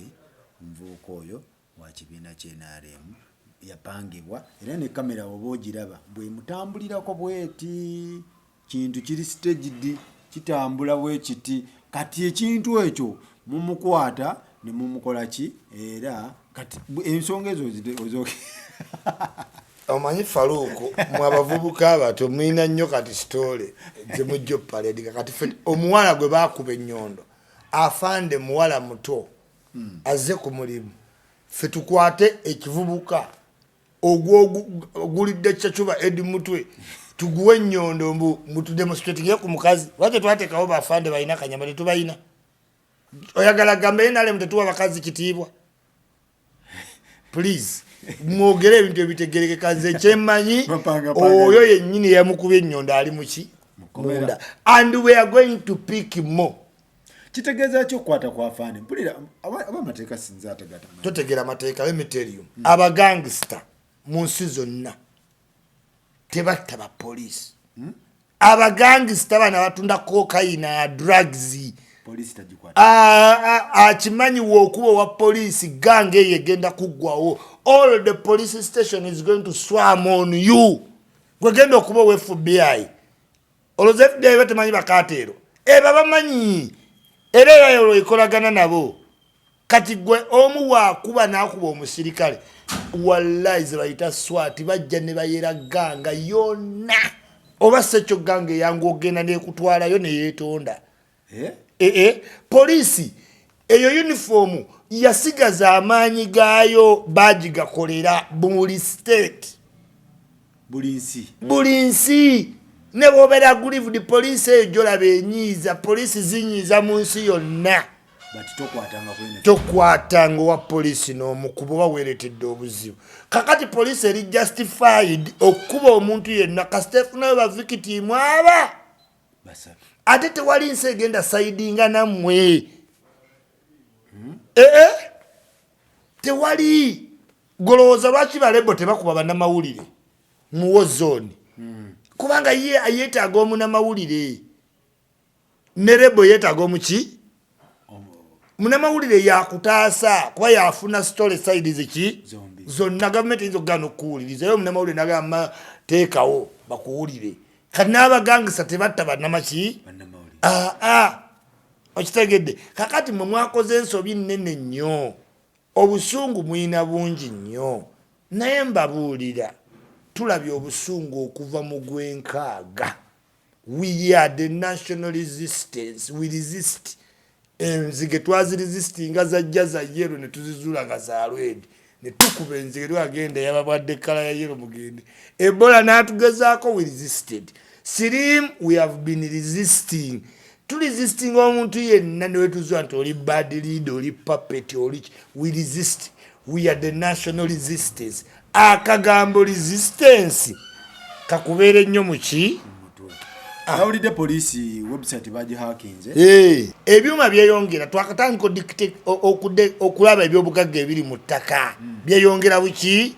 omuvubuka oyo wa kibiina ky'NRM, yapangibwa, era ne kamera oba ogiraba bwemutambulirako bweti, kintu kiri staged, kitambula bwe kiti. Kati ekintu ekyo mumukwata ne mumukola ki? Era kati ensonga ezo Omanyi Faruuku, mwe abavubuka abato mulina nnyo kati story zemujja opaledinga. Kati ffe omuwala gwe baakuba ennyondo, afande muwala muto azze ku mulimu, ffe tukwate ekivubuka ogulidde cacuba edi mutwe tuguwe ennyondo mbu mutudemonstratinge ku mukazi? Lwaki tetwateekawo bafande balina kanyama? Tetubalina. Oyagala gamba NRM tetuwa bakazi kitiibwa? Please, mwogere ebintu ebitegerekeka. Nze kyemmanyi, oyo yennyini yamukubye ennyondo ali muki? Munda. And we are going to pick more. Kitegeeza ki okukwata kwa afande? Mpulira aba amateeka sinza ategata. Totegera amateeka. Let me tell you, abagangsta mu nsi zonna tebatta bapoliisi. Abagangsta bano abatunda cocaine, drugs, Poliisi tagikwata. Akimanyi wokuba owa poliisi, gang eyo egenda kuggwawo. All the police station is going to swarm on you. Gwegenda okuba owa FBI, olowooza FBI batemanyi bakateero eba bamanyi, era era olwo ekolagana nabo. Kati gwe omu wakuba n'akuba omusirikale, wallahi ze bayita SWAT bajja ne bayera gang yonna, oba sekyo gang eyangu ogenda nekutwalayo neyeetonda. Eh? Ee, poliisi eyo uniform yasigaza amaanyi gaayo, bagigakolera buli state. Buli nsi. Buli nsi, ne bwobeera aggrieved, poliisi eyo gyolaba enyiiza, poliisi zinyiiza mu nsi yonna. But tokwatanga kwene. Tokwatanga owa poliisi n'omukuba, oba weeretedde obuzibu. Kakati poliisi eri justified okukuba omuntu yenna kasita efunayo bavictim aba 3. Ate tewali nsi egenda sidinga nammwe. Ee, tewali. Golowooza lwaki barebel tebakuba bannamawulire mu war zone? Kubanga ye yeetaaga omunamawulire, ne rebel yeetaaga omuki? Munamawulire yakutaasa, kuba yafuna story side ziki? Zombi. Zonna. Gavumenti eyinza okugaana okukuwuliriza, era omunamawulire nagamba teekawo bakuwulire. Kati n'abagangisa tebatta bannamaki. Bannamawulire. Aa, okitegedde? Kakati mwe mwakoze ensobi nnene nnyo. Obusungu mulina bungi nnyo, naye mbabuulira, tulabye obusungu okuva mu gwenkaaga. We are the national resistance, we resist. Enzige twaziresistinga, zajja za yellow ne tuzizuula nga za red, ne tukuba enzige, twagenda yababwadde colour ya yellow, mugende. Ebola n'atugezaako, we resisted. Sirimu, we have been resisting. Turesisting omuntu yenna newetuzuula nti oli bad leader, oli puppet, oli, we resist. We are the national resistance. Akagambo resistance kakubeera ennyo muki? Nawulidde poliisi website bagihakinze. Ebyuma byeyongera, twakatandika okulaba ebyobugagga ebiri mu ttaka byeyongera buki.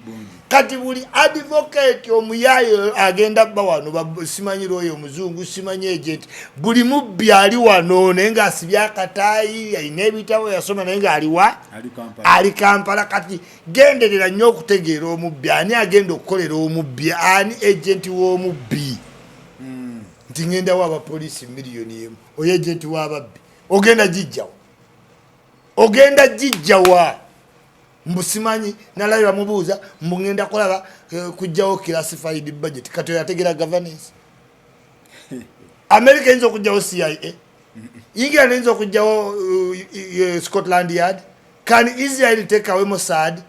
Kati buli advocate omuyaayo agenda bba wano, simanyi lwoyo omuzungu, simanyi agent, buli mubbi ali wano naye ngaasibye akataayi, alina ebitabo yasoma, naye ngaaliwa? Ali Kampala. Kati genderera nnyo okutegeera omubbi, ani agenda okukolera omubbi, ani agent w'omubbi. Nti ngendawo abapoliisi 1 million, oyo agent w'ababbi ogenda gijjawa? Ogenda gijjawa? Mbu simanyi nalabe bamubuuza mbu ngenda kulaba kujjawo classified budget. Kati oyo ategera governance? America eyinza okugjawo CIA? England eyinza okugjawo Scotland Yard? Can Israel take away Mossad?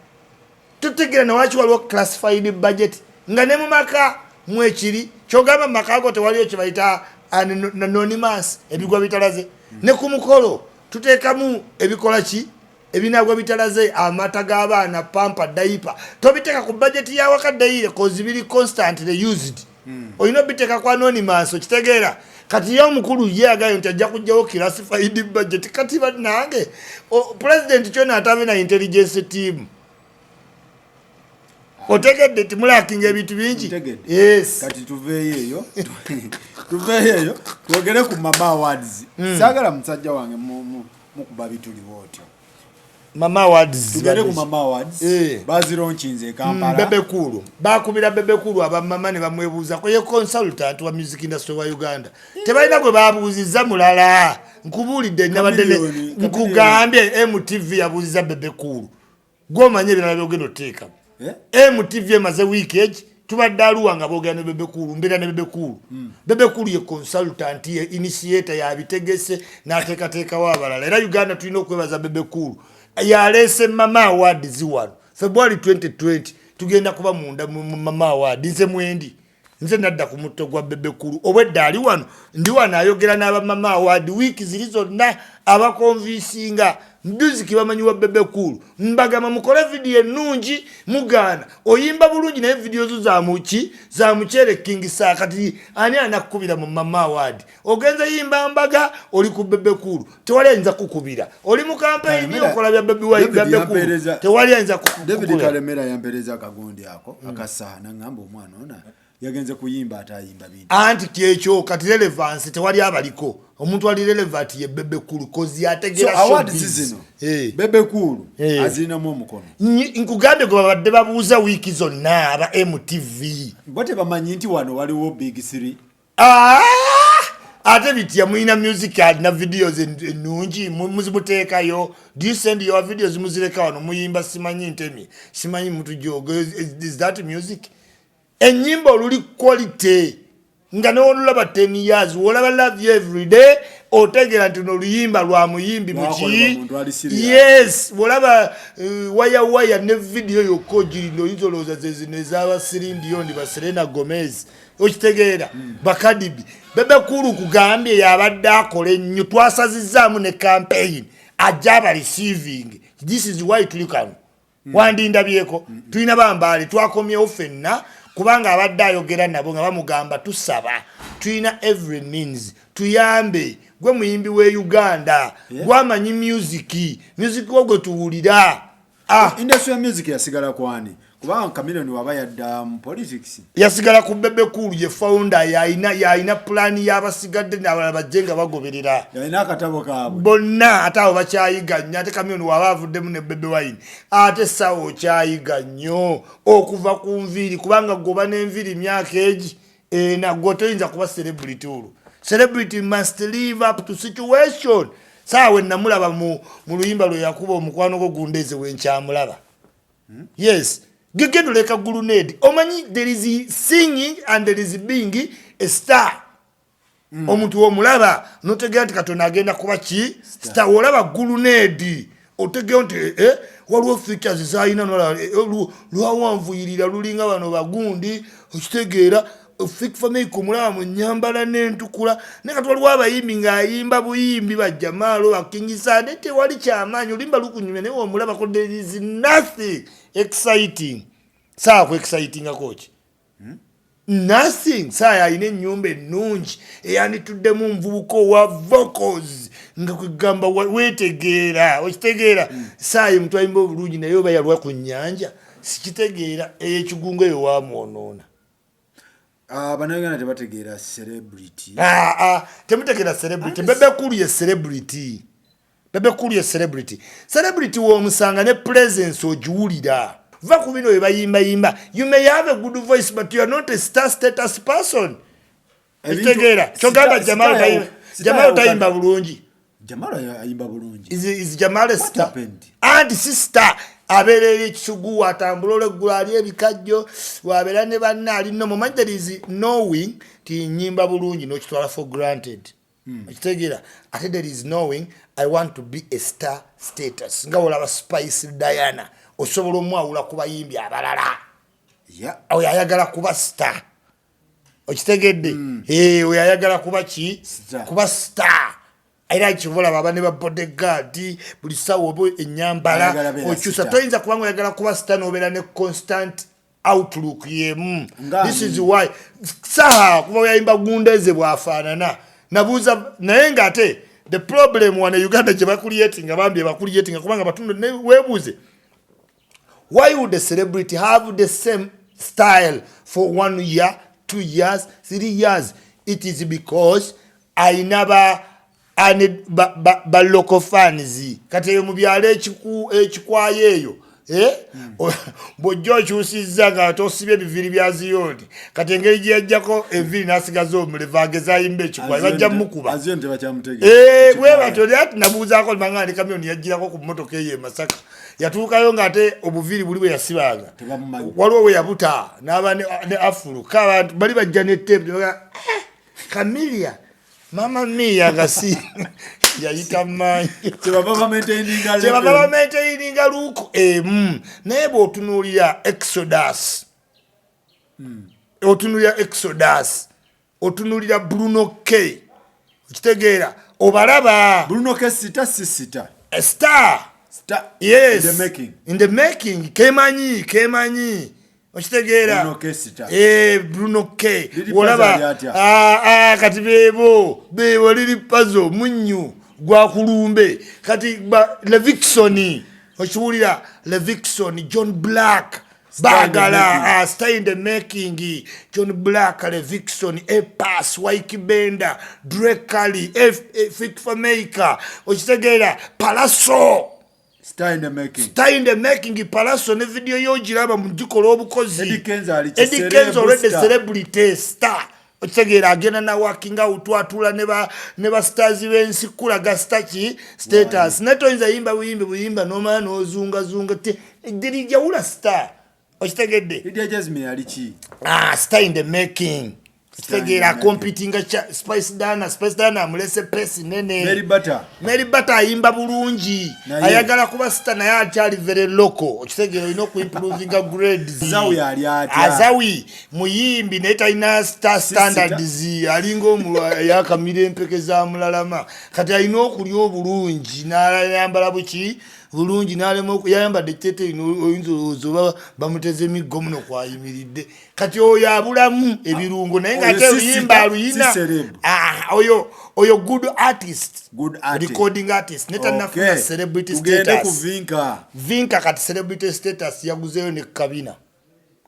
Tutegera newaki waliwo classified budget nga ne mu maka mwekiri. Kyogamba mu maka ago tewaliyo kyebayita anonymous, ebigwa bitalaze? Ne ku mukolo tuteekamu ebikola ki? Ebinagwa bitalaze, amata g'abaana, pampers, diaper, tobiteeka ku budget yawaka daily 'cause biri constantly used. Olina obiteeka ku anonymous, okitegeera? Kati ye omukulu ye agayo nti ajja kugjawo classified budget. Kati bannange, president kyona atave na intelligence team, otegedde? Timulakinga ebintu bingi. Ntegedde. Yes. Kati tuveeyo eyo twogere ku Mama Awards. Saagala musajja wange mukuba bituliwo otyo. Mama Awards. Tugende ku Mama Awards. Bazilaunchinze e Kampala. Bebe Cool, bakubira Bebe Cool abamama ne bamwebuuzako. Ye consultant wa music industry wa Uganda, tebalina gwe babuuzizza mulala. Nkubuulidde, nabadde Chameleone. Nkugambye, MTV yabuuziza Bebe Cool. Gwomanye ebirala byogenda oteekamu. Eh? MTV emaze wiiki egi tubadde aluwa nga boogera ne Bebe Cool, mbeera ne Bebe Cool. Bebe Cool ye consultant, ye initiator, yabitegese n'ateekateekawo abalala. Era Uganda tulina okwebaza Bebe Cool, yaleese Mama Awards wano. February 2020 tugenda kuba munda mu Mama Award. Nze mwendi, nze nadda ku mutto gwa Bebe Cool. Obwedda ali wano, ndi wano ayogera n'abamama award wiiki ziri zonna, abaconvincinga music bamanyi wa Bebe Cool. Mbagamba mukole vidiyo ennungi, mugaana. Oyimba bulungi naye vidiyo zo zamuki? Za mukyere King Sa. Kati ani anakkubira mu Mama Award? Ogenze yimba mbaga, oli ku Bebe Cool, tewali ayinza kukubira. Oli mu kampeyini, okola bya Bobi Wine, bya David Bebe Cool, tewali ayinza David kukubira. Kalemera yampereza akagundi ako akasaha, naŋŋamba omwana ona yagenze kuyimba ate ayimba bintu. Anti kyekyo, kati relevance tewali abaliko. Omuntu ali relevant ye Bebe Cool 'cause So yategera awards showbiz. zino, Bebe Cool azirinamu omukono? Nkugambye gwe babadde babuuza wiiki zonna aba MTV. Bo tebamanyi nti wano waliwo Big Three? Ah! Ate bitya? Mulina music, alina videos ennungi, muzimuteekayo. Do you send your videos? Muzireka wano, muyimba simanyi ntemi, simanyi mutujogo. Is that music? Ennyimba oluli quality nga newolulaba 10 years, wolaba "Love You Everyday", otegeera nti noluyimba lwa muyimbi muki. Lwakolebwa muntu ali serious. Yes, bwolaba "Waya Waya" ne vidiyo yokka ogirinda, oyinza olowooza zezino ezaba Celine Dion, ba Selena Gomez, okitegeera? Ba Cardi B. Bebe Cool kugambye yabadde akola ennyo, twasazizaamu ne campaign ajja aba receiving. This is why tuli kano. Wandindabyeko tulina bambaale, twakomyewo ffenna kubanga abadde ayogera nabo nga bamugamba tusaba, tulina every means, tuyambe gwe muyimbi we Uganda, gwamanyi music, music wo gwe tuwulira. Ah, Industry ya music yasigala kwani? Kubanga Chameleone waba yadda mu politics. Yasigala ku Bebe Cool, ye founder, yalina pulaani y'abasigadde n'abalala bajje nga bagoberera. Yalina akatabo kaabwe. Bonna ate abo bakyayiga nnyo. Ate Chameleone waba avuddemu ne Bebe Wine, ate sawa okyayiga nnyo okuva ku nviiri, kubanga goba n'enviiri myaka egi ena, gwe toyinza kuba celebrity. Olwo celebrity must live up to situation. Saawa we namulaba mu luyimba lwe yakuba omukwano gwo gundeeze, wenkyamulaba. Yes, gegendo leka gulunedi. Omanyi there is singing and there is being a star. Omuntu womulaba notegera nti Katonda agenda kuba ki star. Wolaba gulunedi otegera nti waliwo features zalina, nolaba lwawanvuyirira lulinga bano bagundi, okitegeera? Fik Fameica omulaba mu nyambala n'entukula, naye kati waliwo abayimbi ng'ayimba buyimbi, bajjamaalo bakingisa, naye tewali kyamaanyi. Olimba lukunyumya naye omulabako, there is nothing exciting. Saawa ku excitingako ki? Nothing. Saaya alina ennyumba ennungi eyandituddemu nvubuka owa vocals nga kwegamba wetegeera, okitegeera? Saaya omuntu ayimba obulungi naye oba yalwa ku nnyanja, sikitegeera. Eyo ekigungu eyo wamwonoona. Ah, Bannayuganda tebategeera celebrity. Ah, ah, temutegeera celebrity. Bebe Cool ye celebrity. Bebe Cool ye celebrity. Celebrity womusanga ne presence ogiwulira. Va ku bino bye bayimbayimba. You may have a good voice, but you are not a star status person. Ekitegeera kyogamba Jamalo tayimba bulungi. Jamalo ayimba bulungi. Is Jamalo What star? happened? Anti si star, abeera eri ekisugu, atambula olweggulo, ali ebikajjo, wabeera ne banne ali nomo. Manyi there is knowing ti nyimba bulungi n'okitwala for granted, okitegeera? Ate there is knowing I want to be a star status, nga olaba Spice Diana, osobola omwawula ku bayimbi abalala. Oyo ayagala kuba star, okitegedde? Eh, oyo ayagala kuba ki? Star. Kuba star. Era kivola baba ne ba bodyguard buli sawa oba enyambala okyusa, toyinza kubanga oyagala kuba star n'obeera ne constant outlook yemu. This is why saha kuba yayimba gundeze bwafaanana nabuuza naye ng'ate the problem wane Uganda gye bakuliyetinga bambi bakuliyetinga kubanga batundu weebuuze, why would the celebrity have the same style for 1 year, 2 years, 3 years? It is because ayina ba local fans. Kati eyo mu byalo ekikwayo eyo, eh? Bw'ojja okyusizza nga tosibye ebiviri bya ziyoni, kati engeri gye yajjako enviri n'asigaza omulevu ageze ayimba ekikwayo, bajja mukuba. Eh, bwe batyo. Ati nabuuzaako manga ne Chameleone yajjirako ku mmotoka eyo e Masaka, yatuukayo ng'ate obuviri buli bwe yasibanga waliwo we yabuta n'aba ne afulu kaabantu bali bajja ne tepu, Chameleone mama mia nga si yayita manyi. Kyebava bamaintaininga look emu. Naye bw'otunuulira Exodus, otunuulira Exodus, otunuulira Bruno K, okitegeera obalaba. Bruno K star, si star? Star. Star. Yes. In the making. In the making, kemanyi kemanyi, okitegeera? Bruno K star. Eh, Bruno K. Lili olaba Pazo ali atya? Ah, ah, kati bebo bebo Lil Pazo munyu gwakulumbe. Kati Levixone, okiwulira? Levixone, John Black. Star in the bagala making. Star in the making, John Black, Levixone, Apass, Ykee Benda, Drake Kali, Fik Fameica, okitegeera? Pallaso. Star in the making. Star in the making, Pallaso ne video yogiraba mugikola obukozi. Eddie Kenzo ali ki? Eddie Kenzo already star. Celebrity star, okitegeera? Agenda na working out, atuula ne ba stars b'ensi kulaga star ki status. Naye toyinza yimba buyimbi buyimba nomala n'ozungazunga dirijawula star, okitegedde? Lydia Jasmine ali ki? Ah, star in the making, okitegeera? Making. Competinga Spice Dana. Spice Dana amulese pesi nene. Mary Bata. Mary Bata ayimba bulungi. Naye- Ayagala kuba star naye akyali very local, okitegeera? Olina okuimprovinga grades. Azawi ali atya? Azawi muyimbi naye talina star standards, alinga omuyakamira empeke za mulalama. Kati alina okulya obulungi n'ayambala buki bulungi n'alema yayambadde ekiteeteeyi oyinza olowooza oba bamuteze emiggo muno kwayimiridde. Kati oyo abulamu ebirungo naye Oyo ngaate si oluyimba star, aluyina. si celeb. Ah, oyo good artist. Good artist. Recording artist ne tanafuna celebrity Tugende ku status. Vinka. Vinka kati celebrity status, yaguzeyo ne kabina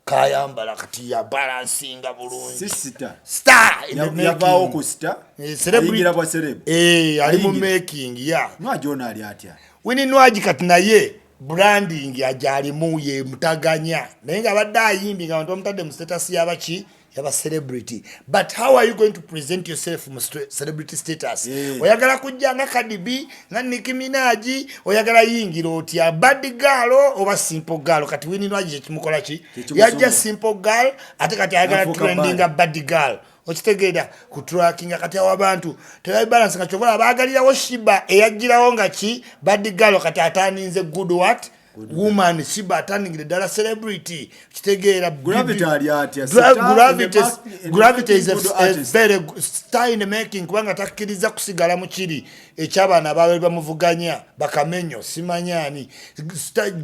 kayambala, kati yabalansinga bulungi. Si star? Star in the making. Yavaawo ku star. Eh, celebrity- Ayingira bwa celeb. Eh, ali mu Ayingira. making ya. Nwagi ono ali atya? Winnie Nwagi kati naye branding ajalimu ye mutaganya, naye nga abadde ayimbi nga abantu bamutadde mu status yabaki, yaba celebrity. But how are you going to present yourself mu celebrity status? Oyagala kujja nga Cardi B, nga Nicki Minaj, oyagala yingira otya, bad girl oba simple girl? Kati Winnie Nwagi kyekimukola ki? Kyekimusumba. Yajja simple girl, ate kati ayagala Nafuuka trendinga bad girl, okitegeera? Kutrackinga kati awo abantu tebabalance nga kyobola bagalirawo Sheebah eyagirawo nga ki bad girl, kati ataninze good what woman. Sheebah ataningire ddala celebrity, kitegeera? Gravity ali atya? Star in the in the Gravity is making, good a artist. very star in the making, kubanga takkiriza kusigala mu kiri ekyabaana abaali bamuvuganya bakamenyo simanyani.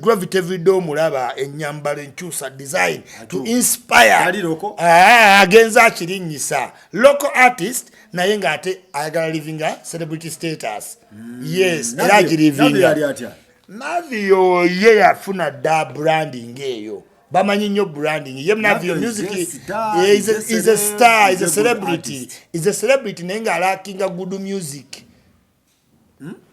Gravity everyday omulaba enyambalo enkyusa design to inspire. Ali local? Ah, agenza akirinnyisa local artist naye ng'ate ayagala living a celebrity status, yes, era Navio agirivinga. ali atya? Navio ye yafuna dda branding eyo, bamanyi nnyo branding ye. Navio Navio is music a star, is is a is a celeb, star, is is a a good celebrity. artist. Is a celebrity naye ng'alackinga good music.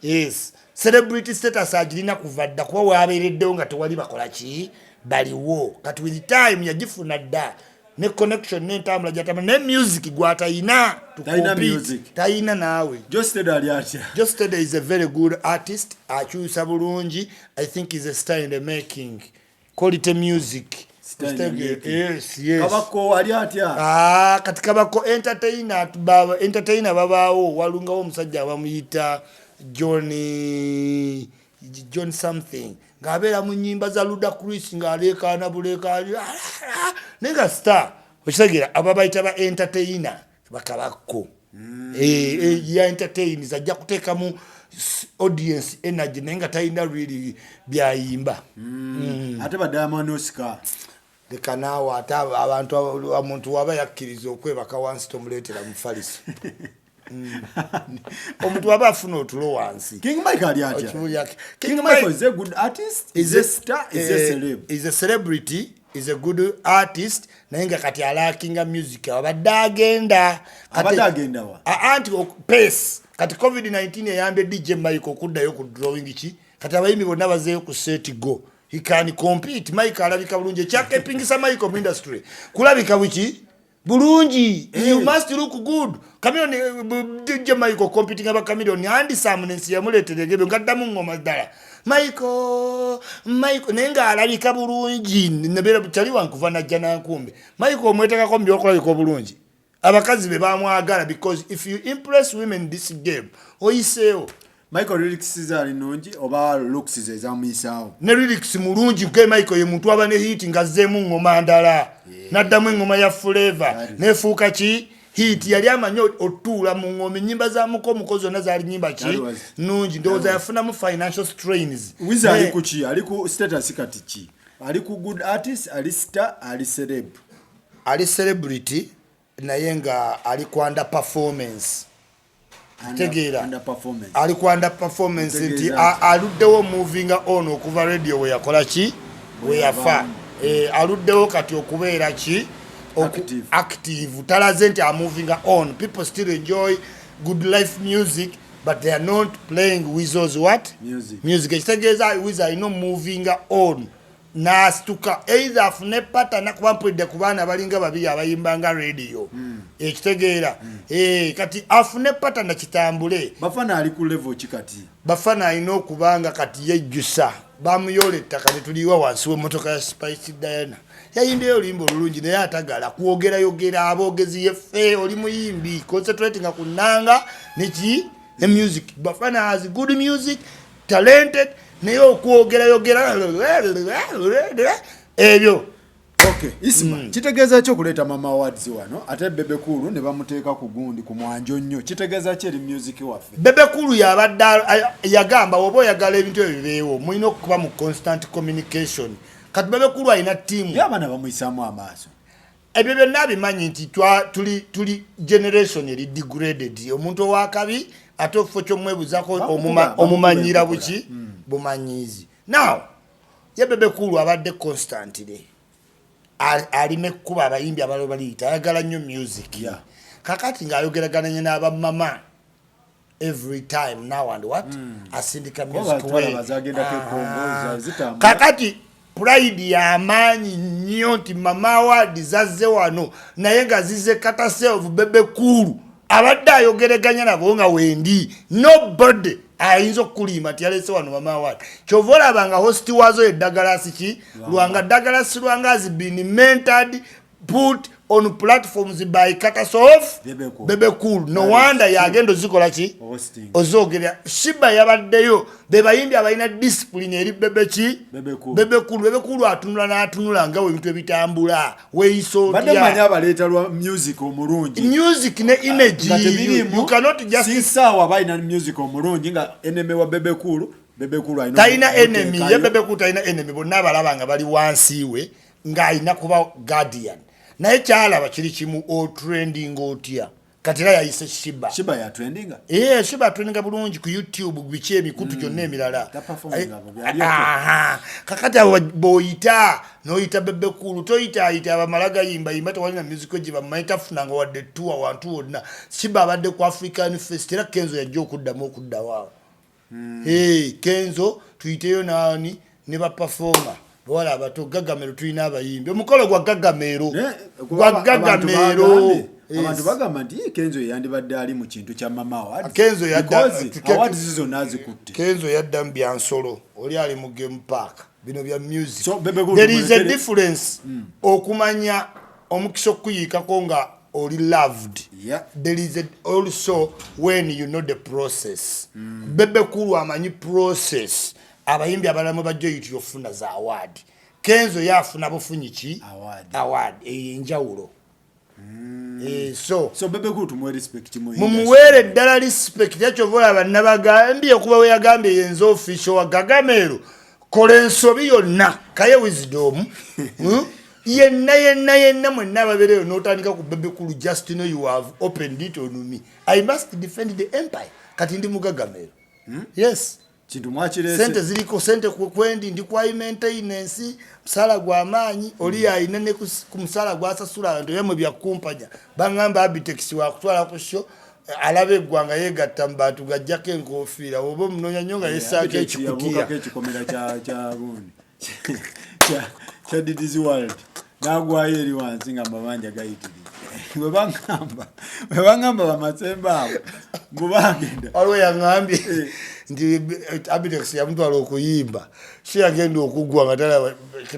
Yes, celebrity status agirina kuva dda kuba wabeereddewo nga tewali bakola ki baliwo. Kati with time yagifuna dda ne connection n'entambula gyatambula ne music gwatayina to Talina compete. music. Talina naawe. Geosteady ali atya? Geosteady is a very good artist, akyusa bulungi. I think is a star in the making, quality music. Star in the making. Yes. Kabako ali atya? Ah, kati Kabako entertainer, entertainer babaawo. Walungawo omusajja bamuyita John something ng'abeera mu nyimba za Ludacris ng'aleekaana buleekaana naye nga star, okitegeera? Abo bayita ba entertainer bakabako. Ya entertains, ajja kuteekamu audience energy, naye nga talina really byayimba. Ate ba Diamond Oscar? Leka naawe, ate abantu omuntu waba yakkiriza okwebaka wansi, tomuleetera mufaliso. Omuntu waba afuna otulo wansi. King Mike ali atya? Okiwulira? King Michael is a good artist, is a star, is a celeb? Is a celebrity, is a good artist, naye nga kati alackinga music. Abadde agenda Abadde agenda wa? Anti pace kati COVID-19 eyambye DJ Mike okuddayo ku drawing ki. Kati abayimbi bonna bazeeyo ku set go. He can compete. Mike alabika bulungi. Ekyakepingisa Mike mu industry kulabika buki bulungi. You must look good. Chameleone, DJ Michael competing aba Chameleone andi Samunensi yamuleetera ebyo ngaddamu ngoma ddala Michael, Michael, naye ng'alabika bulungi. Nebeera kyali wankuva najja nankumbe. Michael omwetekako mu byokulabika obulungi, abakazi be bamwagala, because if you impress women in this game, oyiseewo. Michael lyrics ze ali nnungi oba looks ze ezamuyisaawo? Ne lyrics mulungi. Ke Michael ye muntu aba ne hit ng'azzeemu ngoma ndala, n'addamu engoma ya Flavor nefuuka ki hit. Yali amanyi otuula mu ngoma. Ennyimba za mukomuko zonna zaali nyimba ki nnungi. Ndowooza yafunamu financial strains. Wiza ali ku ki? Ali ku status kati ki? Ali ku good artist, ali star, ali celeb? Ali celebrity, naye nga ali ku under performance. Tegeera. Under performance. Ali ku under performance nti Ntegeeza. Aluddewo moving on okuva radio we yakola ki, we yafa. Aluddewo kati okubeera ki Active. Active. Talaze nti amoving on. People still enjoy Good Life music, but they are not playing Wizos what? Music. Music. Ekitegeeza Wizo alina moving on n'asituka, either afune partner, kuba mpulidde ku baana balinga babiri abayimbanga radio. Ekitegeera, kati afune partner kitambule. Bafana ali ku level ki kati? Bafana alina okuba nga kati yejjusa. Bamuyola ettaka tetuliwa wansi w'emmotoka ya Spice Diana. Yayimbyeyo oluyimba olulungi, naye atagala kwogerayogera. Aboogezi yeffe. Oli muyimbi, concentrate nga ku nnanga neki ne music. Bafana has good music, talented, naye okwogerayogera ebyo. Okay, Isma, kitegeeza ki okuleeta Mama Awards wano, ate Bebe Cool ne bamuteeka ku gundi ku mwanjo nnyo? Kitegeeza ki eri music waffe? Bebe Cool yabadde yagamba oba oyagala ebintu ebyo bibeewo, mulina okuba mu constant communication. Kati Bebe Cool alina ttiimu. Ye abaana bamuyisaamu amaaso. Ebyo byonna bimanyi nti tuli generation eri degraded. Omuntu owakabi ate okufo kyomwebuzako Bamukuba omumanyira enkokola. buki bumanyiizi. Now ye Bebe Cool abadde constantly alima ekkuba abayimbi abalala baliyita, ayagala nnyo music. Kakati ng'ayogeragananye n'abamama every time now and what asindika Kuba music twalaba we. zagendako e Congo, zitambula. Kakati pride y'amaanyi nnyo nti Mama Award zazze wano, naye nga zize courtesy of Bebe Cool abadde ayogereganya nabo nga wendi. Nobody ayinza okukulimba nti yalese wano Mama Award. Kyova olaba nga host waazo ye Douglas ki Lwanga. Douglas Lwanga has been mentored, put on platforms by courtesy of Bebe Cool. Bebe Cool. No wonder yagenda ozikola ki Hosting. ozogerera. Shiba yabaddeyo. Be bayimbi abalina discipline eri Bebe ki Bebe Cool. Bebe Cool. Bebe Cool atunula n'atunula nga ebintu ebitambula weeyisa Badde mmanyi otya. abaleeta lwa music omulungi. Music ne image. Nga tebiriimu. You cannot just Sisaawa balina music omulungi nga enemy wa Bebe Cool. Bebe Cool alina Talina enemy. omuteekayo. Ye Bebe Cool talina enemy. Bonna abalaba nga bali wansi we ng'alina kuba guardian, naye kyalaba kiri kimu, otrending otya. Kati era yayise Shiba. Shiba ya trendinga. Eh, Shiba trendinga bulungi ku YouTube, biki emikutu gyonna emirala. Taperforminga bubi, ali Aha. Kakati abo bw'oyita n'oyita Bebe Cool, toyitaayita abamala gayimbayimba, tewalina music gye bamumanyi, tafunanga wadde tour wantu wonna. Shiba abadde ku African Fest, era Kenzo yajja okuddamu okuddawo awo. Hey, Kenzo tuyiteyo naani ne baperformer bawala abato. Gagamero, tulina abayimbi, omukolo gwa Gagamero. Gwa Gagamero. Abantu bagamba nti "Ye, Kenzo yandibadde ali mu kintu kya Mama Awards." Kenzo Because awards zonna azikutte. Kenzo yadda mu byansolo, oli ali mu game park, bino bya music. So, Bebe Cool There is a tumulekere. difference okumanya omukisa okuyiikako nga oli loved. There is also when you know the process. Bebe Cool amanyi process abayimbi abalala mwe bajja oyitira okufuna za award. Kenzo yafuna bufunyi ki? Award. Award eyo enjawulo. Eh, So So Bebe Cool tumuwe respect mu mumuweere ddala respect. Ekyova olaba nabagambye okuba we yagambye yenze official wa Gagamero, kola ensobi yonna kaye wisdom. Yenna yenna yenna mwenna ababeereyo n'otandika ku Bebe Cool, just know you have opened it on me. I must defend the empire. Kati ndi Mugagamero, yes. Kintu mwakirese. Sente ziriko, sente kwendi ndi kwa maintenance, musaala gw'amaanyi oli alina ne ku musaala gwasasula abantu ebyamwe byakumpanya. Baŋŋamba Abitex wakutwala ku show alaba eggwanga yeegatta mu bantu gajjako enkofiira oba omunoonya nnyo nga yessaako ekikutiya. Yabuukako ekikomera kya gundi kya Didi's World, nagwayo eri wansi nga amabanja gayitiridde. Bwe baŋŋamba bamasemba abo mbu bagenda. Waliwo yaŋŋambye nti Abitex yamutwala okuyimba, si yagenda okuggwa nga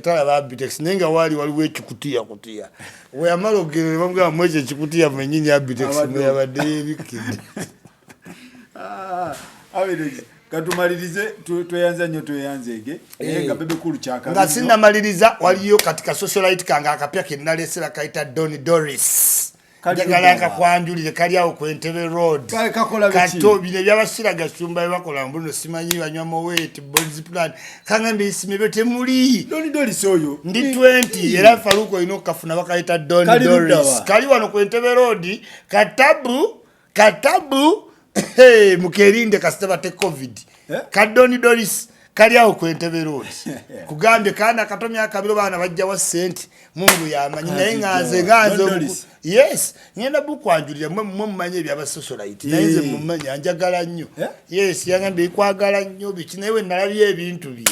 talaba Abitex, naye nga waali waliwo ekikutiya kutiya. Weyamala okugenda ne bamugamba mu ekyo ekikutiya mwenyini Abitex Abadde mwe yabadde yeebikkidde. Ah, Abitex, katumalirize, tweyanza nnyo, tweyanzeege, naye nga Bebe Cool kyakabi Nga nnyo. Sinnamaliriza, waliyo kati ka socialite kange akapya kenalese bakayita Don Doris. Kali Njagala ludda wa? nkakwanjulire, kali awo ku Entebbe Road. Kakola biki? Kato bino ebyabasira gasumba byebakola mbuno simanyi banywa Moet, Boys Plan, kangambye isime byo temuli. Don Doris oyo Ndi 20 era Faluko olina okukafuna, bakayita Don Kali ludda Doris. wa? Kali wano ku Entebbe Road, katabu katabu. Hey, mukerinde kasita bate COVID. Eh? Ka Don Doris kali awo ku Entebbe Road. Kugambye kaana kato myaka 2, baana bajjawa sente Mungu yamanyi, naye nga nze nga nze Don Doris. Yes, ngenda bukwanjulira mwe mwe mumanyi ebyaba socialite, naye nze mumanyi anjagala nnyo. Eh? Yes, yangambye kwagala nnyo biki, naye we nalabye ebintu bye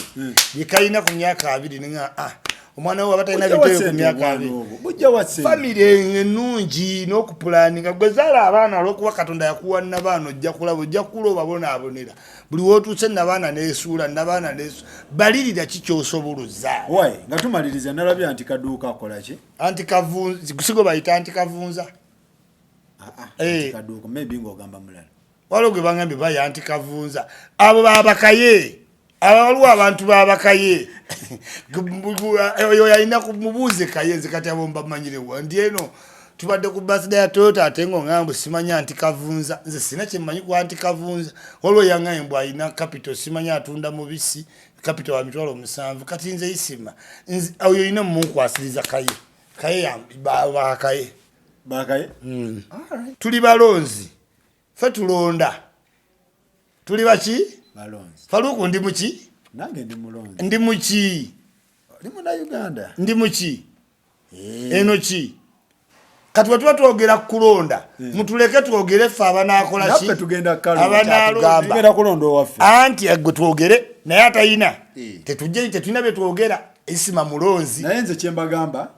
byekalina ku myaka 20 nenga ah, omwana we waba talina Bujja wa bintu ebyo ku ssente myaka obwana 20. obwo? Bujja wa ssente? Famire ennungi n'okupulaninga. Gwe zaala abaana olwokuba Katonda yakuwa nabaana, ojja kulaba, ojja kula obabonaabonera buli wootuuse. Nabaana neesuula, nabaana neesu balirira ki kyosobola ozaala. Wai, nga tumaliriza, nalabye anti kaduuka akola ki? Anti kavunza, sigo bayita anti kavunza. Ah, ah, Eh. anti kaduuka maybe ng'ogamba mulala. Waliwo gwe bagambye baya anti kavunza, abo babakaye, abo waliwo abantu babakaye. Oyo yalina mubuuze kaye, nze kati abo mbamanyirewa ndi eno tubadde ku birthday ya Toyota, ate nga oŋŋamba simanya anti kavunza, nze sina kyemmanyi ku anti kavunza. Waliwo yaŋŋambye mbu alina capital, simanya atunda mubisi, capital wa 70,000. Kati nze isima oyo olina munkwasiriza kaye kaye bakaye. Bakaye. Tuli balonzi, fe tulonda, tuli baki? Balonzi. Faluku, ndi muki? Nange ndi mulonzi. Ndi muki? Oli Munnayuganda. Ndi muki? Eno ki? Kati bwe tuba twogera kulonda, mutuleke twogere ffe abanaakola ki? Naffe tugenda kalonda. Abanaalonda. Tugenda kulonda owaffe. Anti gwe twogere naye atayina. Eh. Tetujje, tetulina bye twogera. Isima mulonzi. Naye nze kyembagamba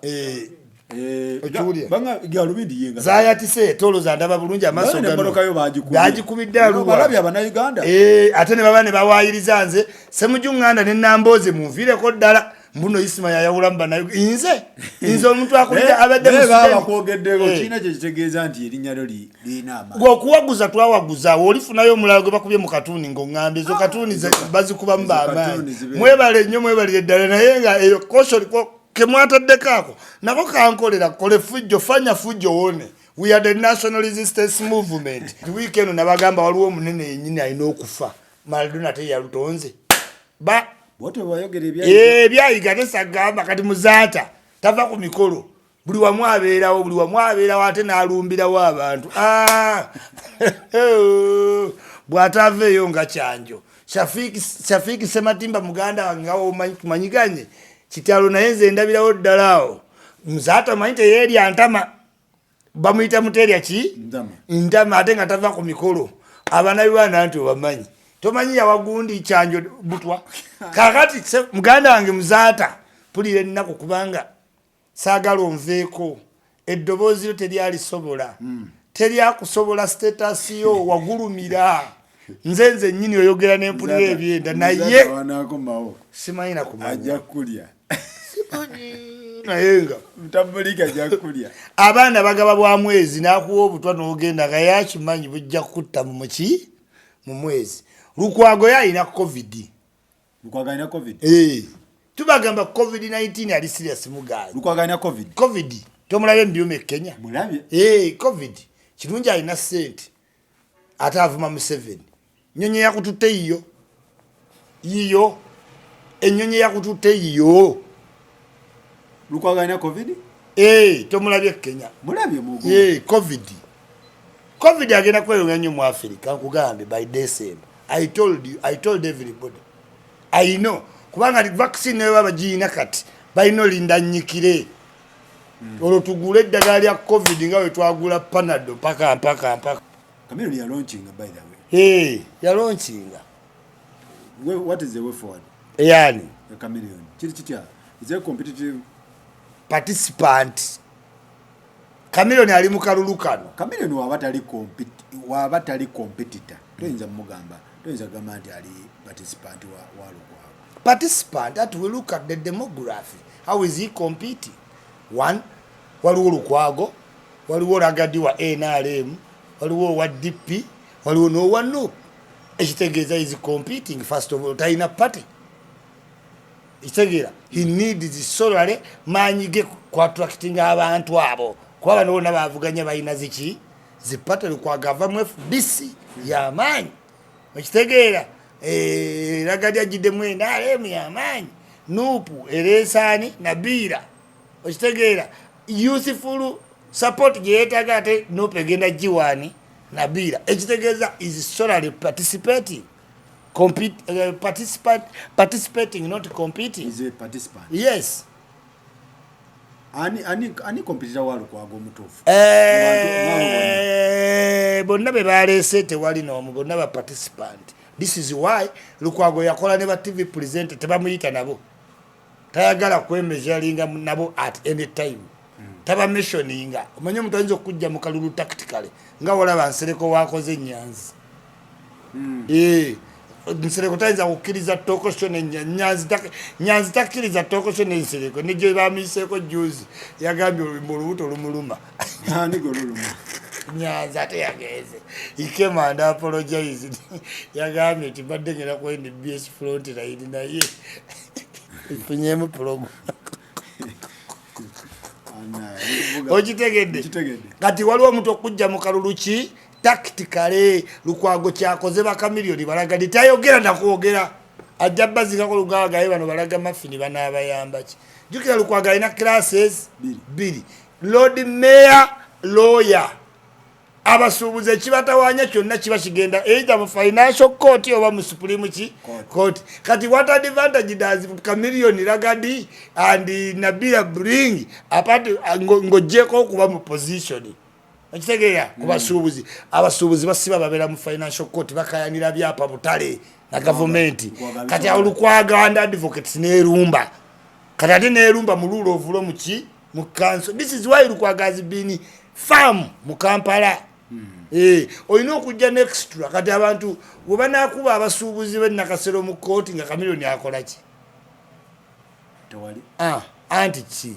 Eh, Okiwulira? Galubindi yenga Zayatise tolooza ndaba bulungi amaaso Naye gano. n'emmotoka yo bagikubye. Bagikubidde aluwa. Balabye Abannayuganda. Eh, ate ne baba ne bawaayiriza nze Semujunganda ne Nambooze, munviireko ddala mbuno Isima yayawulamu Bannayuganda. Nze omuntu akulira abadde mu Naye baba Sudan. bakwogeddeko Eh. kirina kyekitegeeza nti erinnya lyo lirina amaanyi. Gwe okuwaguza twawaguza, olifunayo omulala gwe bakubye mu katuuni ng'oŋŋambye ezo katuuni bazikubamu Ezo katuuni bamaanyi. zibeera. Mwebale nnyo, mwebalire ddala, naye nga eyo caution kemwataddeko ako nako kankolera kole fujjo, fanya fujjo wone. We are the National Resistance Movement. Wiiki eno nabagamba waliwo omunene yennyini alina okufa, Maradona teyalutonze ba Bwotyo bwayogera ebya Ebyayiga tesagamba. Kati Muzaata tava ku mikolo, buli wamu abeerawo, buli wamu abeerawo, ate n'alumbirawo abantu. Ah! Bw'ataava eyo nga kyanjo Shafiiki Sematimba muganda wange nga womanyi tumanyiganye kitalo, naye nze ndabirawo ddala awo Muzaata omanyi teyeerya ntama, bamuyita muteerya ki? Ntama. Ntama, ate nga tava ku mikolo. Abanauganda nti obamanyi, tomanyi yawagundi kyanjo butwa. Kakati muganda wange Muzaata, mpulira ennaku kubanga saagala onveeko, eddoboozi lyo teryalisobola, teryakusobola, status yo wagulumira. Nze nnyini oyogera nempulira ebyenda, naye Wanakomawo simanyi nakumanya. Ajja kulya. Naye nga Mutabulika ajja kulya. Abaana bagaba bwa mwezi, n'akuwa obutwa n'ogenda nga yakimanyi bujja kutta mu muki mu mwezi. Lukwago yalina COVID. Lukwago alina COVID? Eh, tubagamba COVID-19 ali serious, mugaanyi. Lukwago alina COVID? COVID. Tomulabye mubyuma e Kenya? Mulabye. Hey, COVID kirungi alina sente ate avuma Museveni. Nyonyi yakututte yiyo yiyo, ennyonyi yakututte yiyo. Lukwago alina COVID. Hey, tomulabye e Kenya? Mulabye mugo. Hey, COVID agenda kweyongera nnyo mu Africa, nkugambye, by December. I told you, I told everybody, I know, kubanga vaccine nayo baba bagiyina kati balina olinda nnyikire olwo tugule eddagala lya COVID nga bwe twagula Panado mpaka mpaka mpaka. Chameleone ya launchinga, by the way. Hey, yalaunchinga. What is the way forward? Yani? Ya Chameleone kiri kitya? Is there competitive? Participant. Chameleone ali mu kalulu kano. Chameleone waba tali competitor, toyinza mugamba, toyinza kugamba nti ali participant wa Lukwago. Participant that we look at the demography. How is he competing? One, waliwo Lukwago, waliwo Ragadi wa NRM, waliwo owa DP, waliwo n'owa NUP. Ekitegeeza is competing. First of all, talina party. Ekitegeera he needs solely maanyi ge kuattractinga abantu abo, kuba bano bonna bavuganya balina ziki ziparty. Lukwago ava mu FDC yamaanyi, okitegeera? Ragadi agiddemu NRM yamaanyi, NUP ereesaani Nabiira, okitegeera? Youthful support gye yeetaaga, ate NUP egenda giwaani Nabiira. Ekitegeeza is solely participating, compete, participant, participating, not competing. Is a participant. Yes. Ani competitor wa Lukwago omutuufu? Bonna be baleese tewali n'omu, bonna ba participant. This is why Lukwago yakola ne ba TV presenter, tebamuyita nabo, tayagala kwemeasuringa nabo at any time, taba mentioninga. Omanyi omuntu ayinza okujja mu kalulu tactically, nga walaba Nsereko wakoze enyanzi. Nsereko tayinza kukkiriza talk show Nyanzi, Nyanzi takkiriza talk show n'Ensereko, negye bamiseeko juzi yagambye olubuto lumuluma. Ani gwe luluma? Nyanzi ate yagenze, he came and apologized, yagambye nti mbadde ngenda ku NBS front line naye nfunyemu program. Okitegedde? Nkitegedde. Kati waliwo omuntu okujja mu kalulu ki tactically. Lukwago kyakoze, bakamiliyoni balaga nti tayogera nakwogera, ajja bazikako lugagaye bano balaga mafini banaabayamba ki. Jjukira Lukwago alina classes Bbiri. bbiri, lord mayor, lawyer. Abasuubuzi ekibatawanya kyonna kiba kigenda either mu financial court oba mu supreme ki Court. court. Kati what advantage does Chameleon, Ragadi and Nabira bring apart ng'oggyeko okuba mu position? Okitegeera? Ku basuubuzi, abasuubuzi basiba babeera mu financial court, bakayanira byapa, butale na gavumenti. Lukwago. Kati awo Lukwago and advocates nerumba, kati ate nerumba mu rule of law muki mu council. This is why Lukwago has been firm mu Kampala. Olina okujja nextra. Kati abantu bwe banakuba abasuubuzi b'enakasero mu kooti, nga Kamiliyoni akola ki? Tewali. Ah, anti ki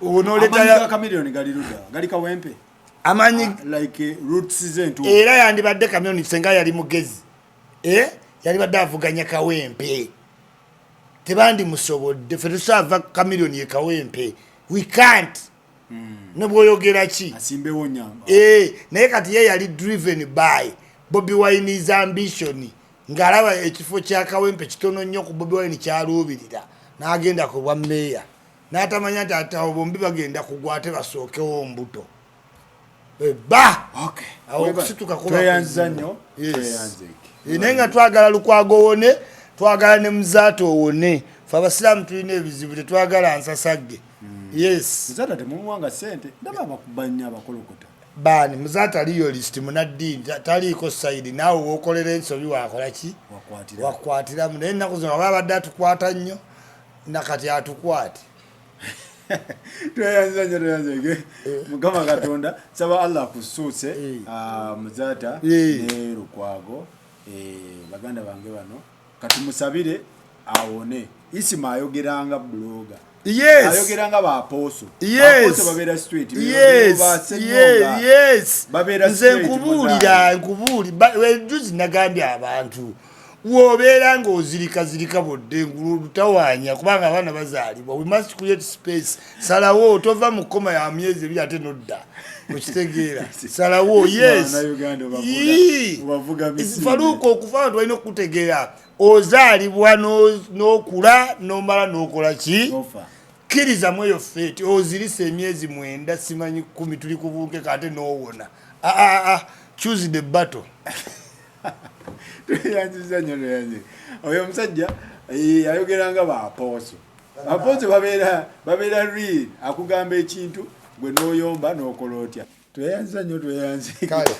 Amanyi ga onoleta? Chameleone gali ludda, gali Kawempe. Amanyi Like roots ze entuufu. Era yandibadde Kamiliyoni senga yali mugezi, yalibadde avuganya Kawempe, tebandimusobodde. Fe tusaava Kamiliyoni ye Kawempe, we can't, ne bwoyogera ki. Asimbewo nyamba. Naye kati ye yali driven by Bobi Wine's ambition, ng'alaba ekifo kya Kawempe kitono nnyo ku Bobi Wine kyaluubirira, n'agenda ku bwa meeya, n'atamanya nti ate abo bombi bagenda kugwa, ate basookewo mbuto ba. Okay. Awo okusituka kuba Tweyanziza kuzibu. nnyo. Yes. Tweyanzeeke. Naye nga twagala Lukwago owone, twagala ne Muzaata owone. Fe abasiraamu tulina ebizibu, tetwagala nsasagge. Yes. Muzaata temumuwanga ssente, ndaba abakuba nnyo, abakolokota. Baani? Muzaata realist, munaddiini, taliiko side. Naawe wokolera ensobi wakola ki? Wakwatira. Wakwatiramu. Naye ennaku zino aba abadde atukwata nnyo, nakati atukwate. Tweyanziza nnyo, tweyanzeeke. Mukama Katonda, saba Allah akusuuse. Muzaata ne Lukwago, baganda bange bano, katumusabire awone. Isima ayogeranga blogger. Ayogeranga bapooso. Bapooso babeera straight. Babeera Nze straight. nkubuulira, nkubuuli juzi nagambye abantu Wobeera ng'ozirikazirika bodde engulu olutawaanya, kubanga abaana bazaalibwa. We must create space. Salawo, tova mu koma ya myezi 2 ate nodda, okitegeera? Salawo, yes. Bannayuganda Yee. obavuga misinde. Faluuka, okufa abantu balina okutegeera, ozaalibwa n'okula n'omala n'okola ki? N'ofa. Kkirizamu eyo fate, ozirisa emyezi 9, simanyi 10, tuli ku bunkeka ate n'owona. Ah, ah, ah, choose the battle. Tweyanziza nnyo, tweyanziza. Oyo omusajja ayogera nga bapooso. Bapooso babeera real, akugamba ekintu gwe n'oyomba n'okola otya. Tweyanziza nnyo, tweyanze. Kale.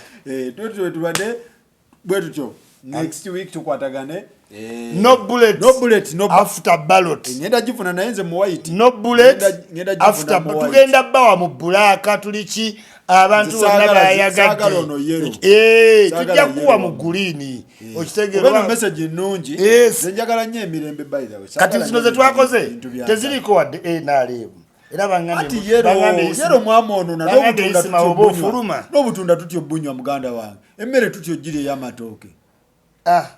Twetwe tubadde bwe tutyo. Next week tukwatagane. No bullet. No bullet, no after ballot. Ngenda gifuna naye nze mu white. No bullet Ngenda gifuna after mu white. Tugenda bawa mu black, tuli ki, abantu Nze bonna saagala ono yellow. bayagadde. Saagala Tujja kuwa yellow. mu green, Oba okitegeera? eno message nnungi. Yes. Nze njagala nnyo emirembe, by the way. Kati Saagala zino nnyo ze twakoze ebintu bya teziriiko wadde NRM, era Ati yellow mwamwonona. Bangambye N'obutunda Isima tutyo oba obunywa. ofuluma. N'obutunda tutyo obunywa, muganda wange, emmere tutyo gira ey'amatooke.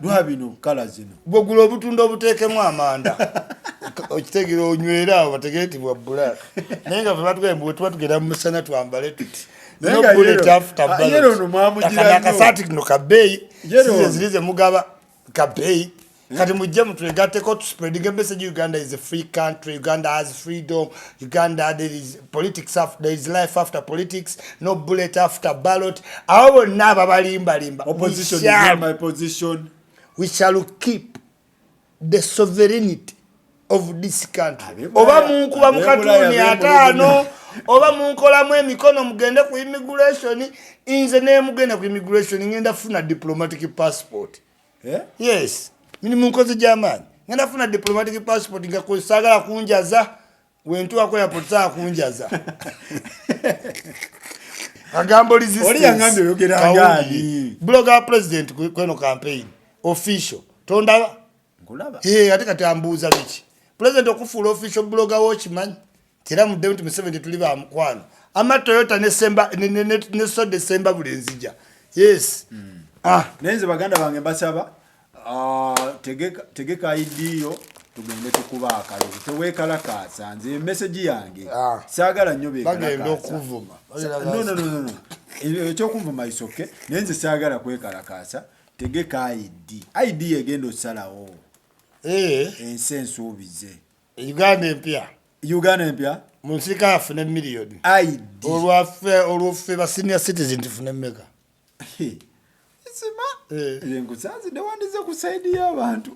Lwa bino kala zino. Bwogula obutunda obuteekemu amanda, okitegeera, onywere awo bategere nti bwa black, naye nga fe batugambye bwe tuba tugenda mu musana twambale tuti. Naye No nga bullet after ballot. Yellow ono mwamugira Kano nnyo. akasaati kino kabeeyi. Yellow Size ono. ziri ze mugaba kabeeyi. Kati mujje mutwegatteko, tuspreading a message: Uganda is a free country, Uganda has freedom, Uganda there is politics after, there is life after politics. No bullet after ballot. Abo bonna ababalimbalimba, we Opposition is shall not my position. We shall keep the sovereignty of this country. Ab'e Oba munkuba mu Ab'e Bulaya katuuni 50, oba munkolamu emikono, mugende ku immigration. Nze nemugenda ku immigration, ngenda funa diplomatic passport. Eh? Yes, mini mu nkozi gy'amaanyi, ngenda funa diplomatic passport nga saagala kunjaza. Wentuwako airport saagala kunjaza agambo. Oli yangambye oyogera ng'ani? Blogger president kweno campaign official, tondaba? Nkulaba. Ate kati ambuuza biki? President okufuula official blogger wokimanyi tera mudde nti Museveni tuli bamukwano, ama Toyota nesemba ne soda esemba buli nzija, yes. Ah. Naye nze baganda bange mbasaba, tegeka ID yo tugende tukuba akalulu, teweekalakaasa. Nze message yange, saagala nnyo Bagenda beekalakaasa. okuvuma. No, no, no, no, no. Ekyokunvuma isoke, naye nze saagala kwekalakaasa. Tegeka ID, ID egenda osalawo ensi ensuubize. Uganda empya. Uganda empya. Mu nsika afune miliyoni. ID. Olwaffe, olwoffe ba senior citizen tufune mmeka? Sima. Eh. Nkusanzidde wandize ku side y'abantu.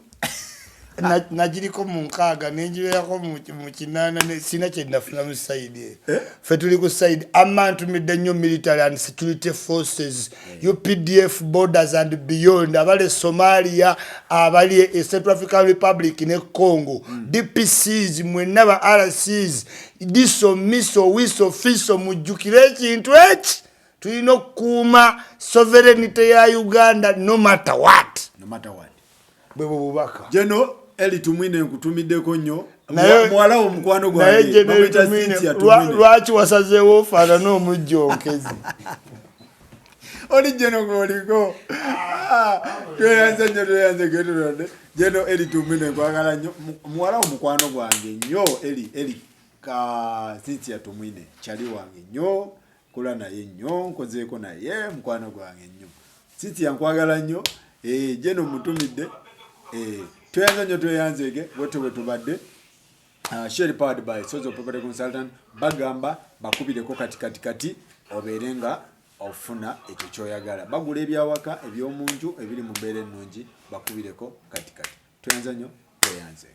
Nagiriko mu 60, nenjiberako mu 80, sina kyenafuna mu side eyo. Eh? Ffe tuli ku side ama ntumidde nnyo military and security forces, UPDF, borders and beyond, abali Somalia, abali e Central African Republic ne Congo, DPCs mwenna, ba RCs, DISO, MISO, WISO, FISO, mujjukire ekintu eki: tulina okukuuma sovereignty ya Uganda no matter what. No matter what. Bwe bwe bubaka. Jeno Eli Tumwine, nkutumiddeko nnyo. Naye Muwala wo mukwano naye gwange General bamuyita Tumwine, Cynthia Tumwine. Lwaki wasazeewo ofaanana omujjonkezi? Oli jeno gwoliko. Tweyanze nnyo, tweyanze getulonde. Jeno Eli Tumwine, nkwagala nnyo. Muwala wo mukwano gwange nnyo, Eli, Eli ka Cynthia Tumwine kyali wange nnyo, kola naye nnyo, nkozeeko naye, mukwano gwange nnyo. Cynthia, nkwagala nnyo. Jeno mutumidde. Tweyanze nnyo, tweyanzege bwetyo bwe tubadde. Share powered by Sozo Property Consultant. Bagamba bakubireko kati kati kati obeere nga ofuna ekyo kyoyagala. Bagula ebyawaka, ebyomunju, ebiri mu mbeera ennungi. Bakubireko kati kati. Tweyanze nnyo, tweyanze.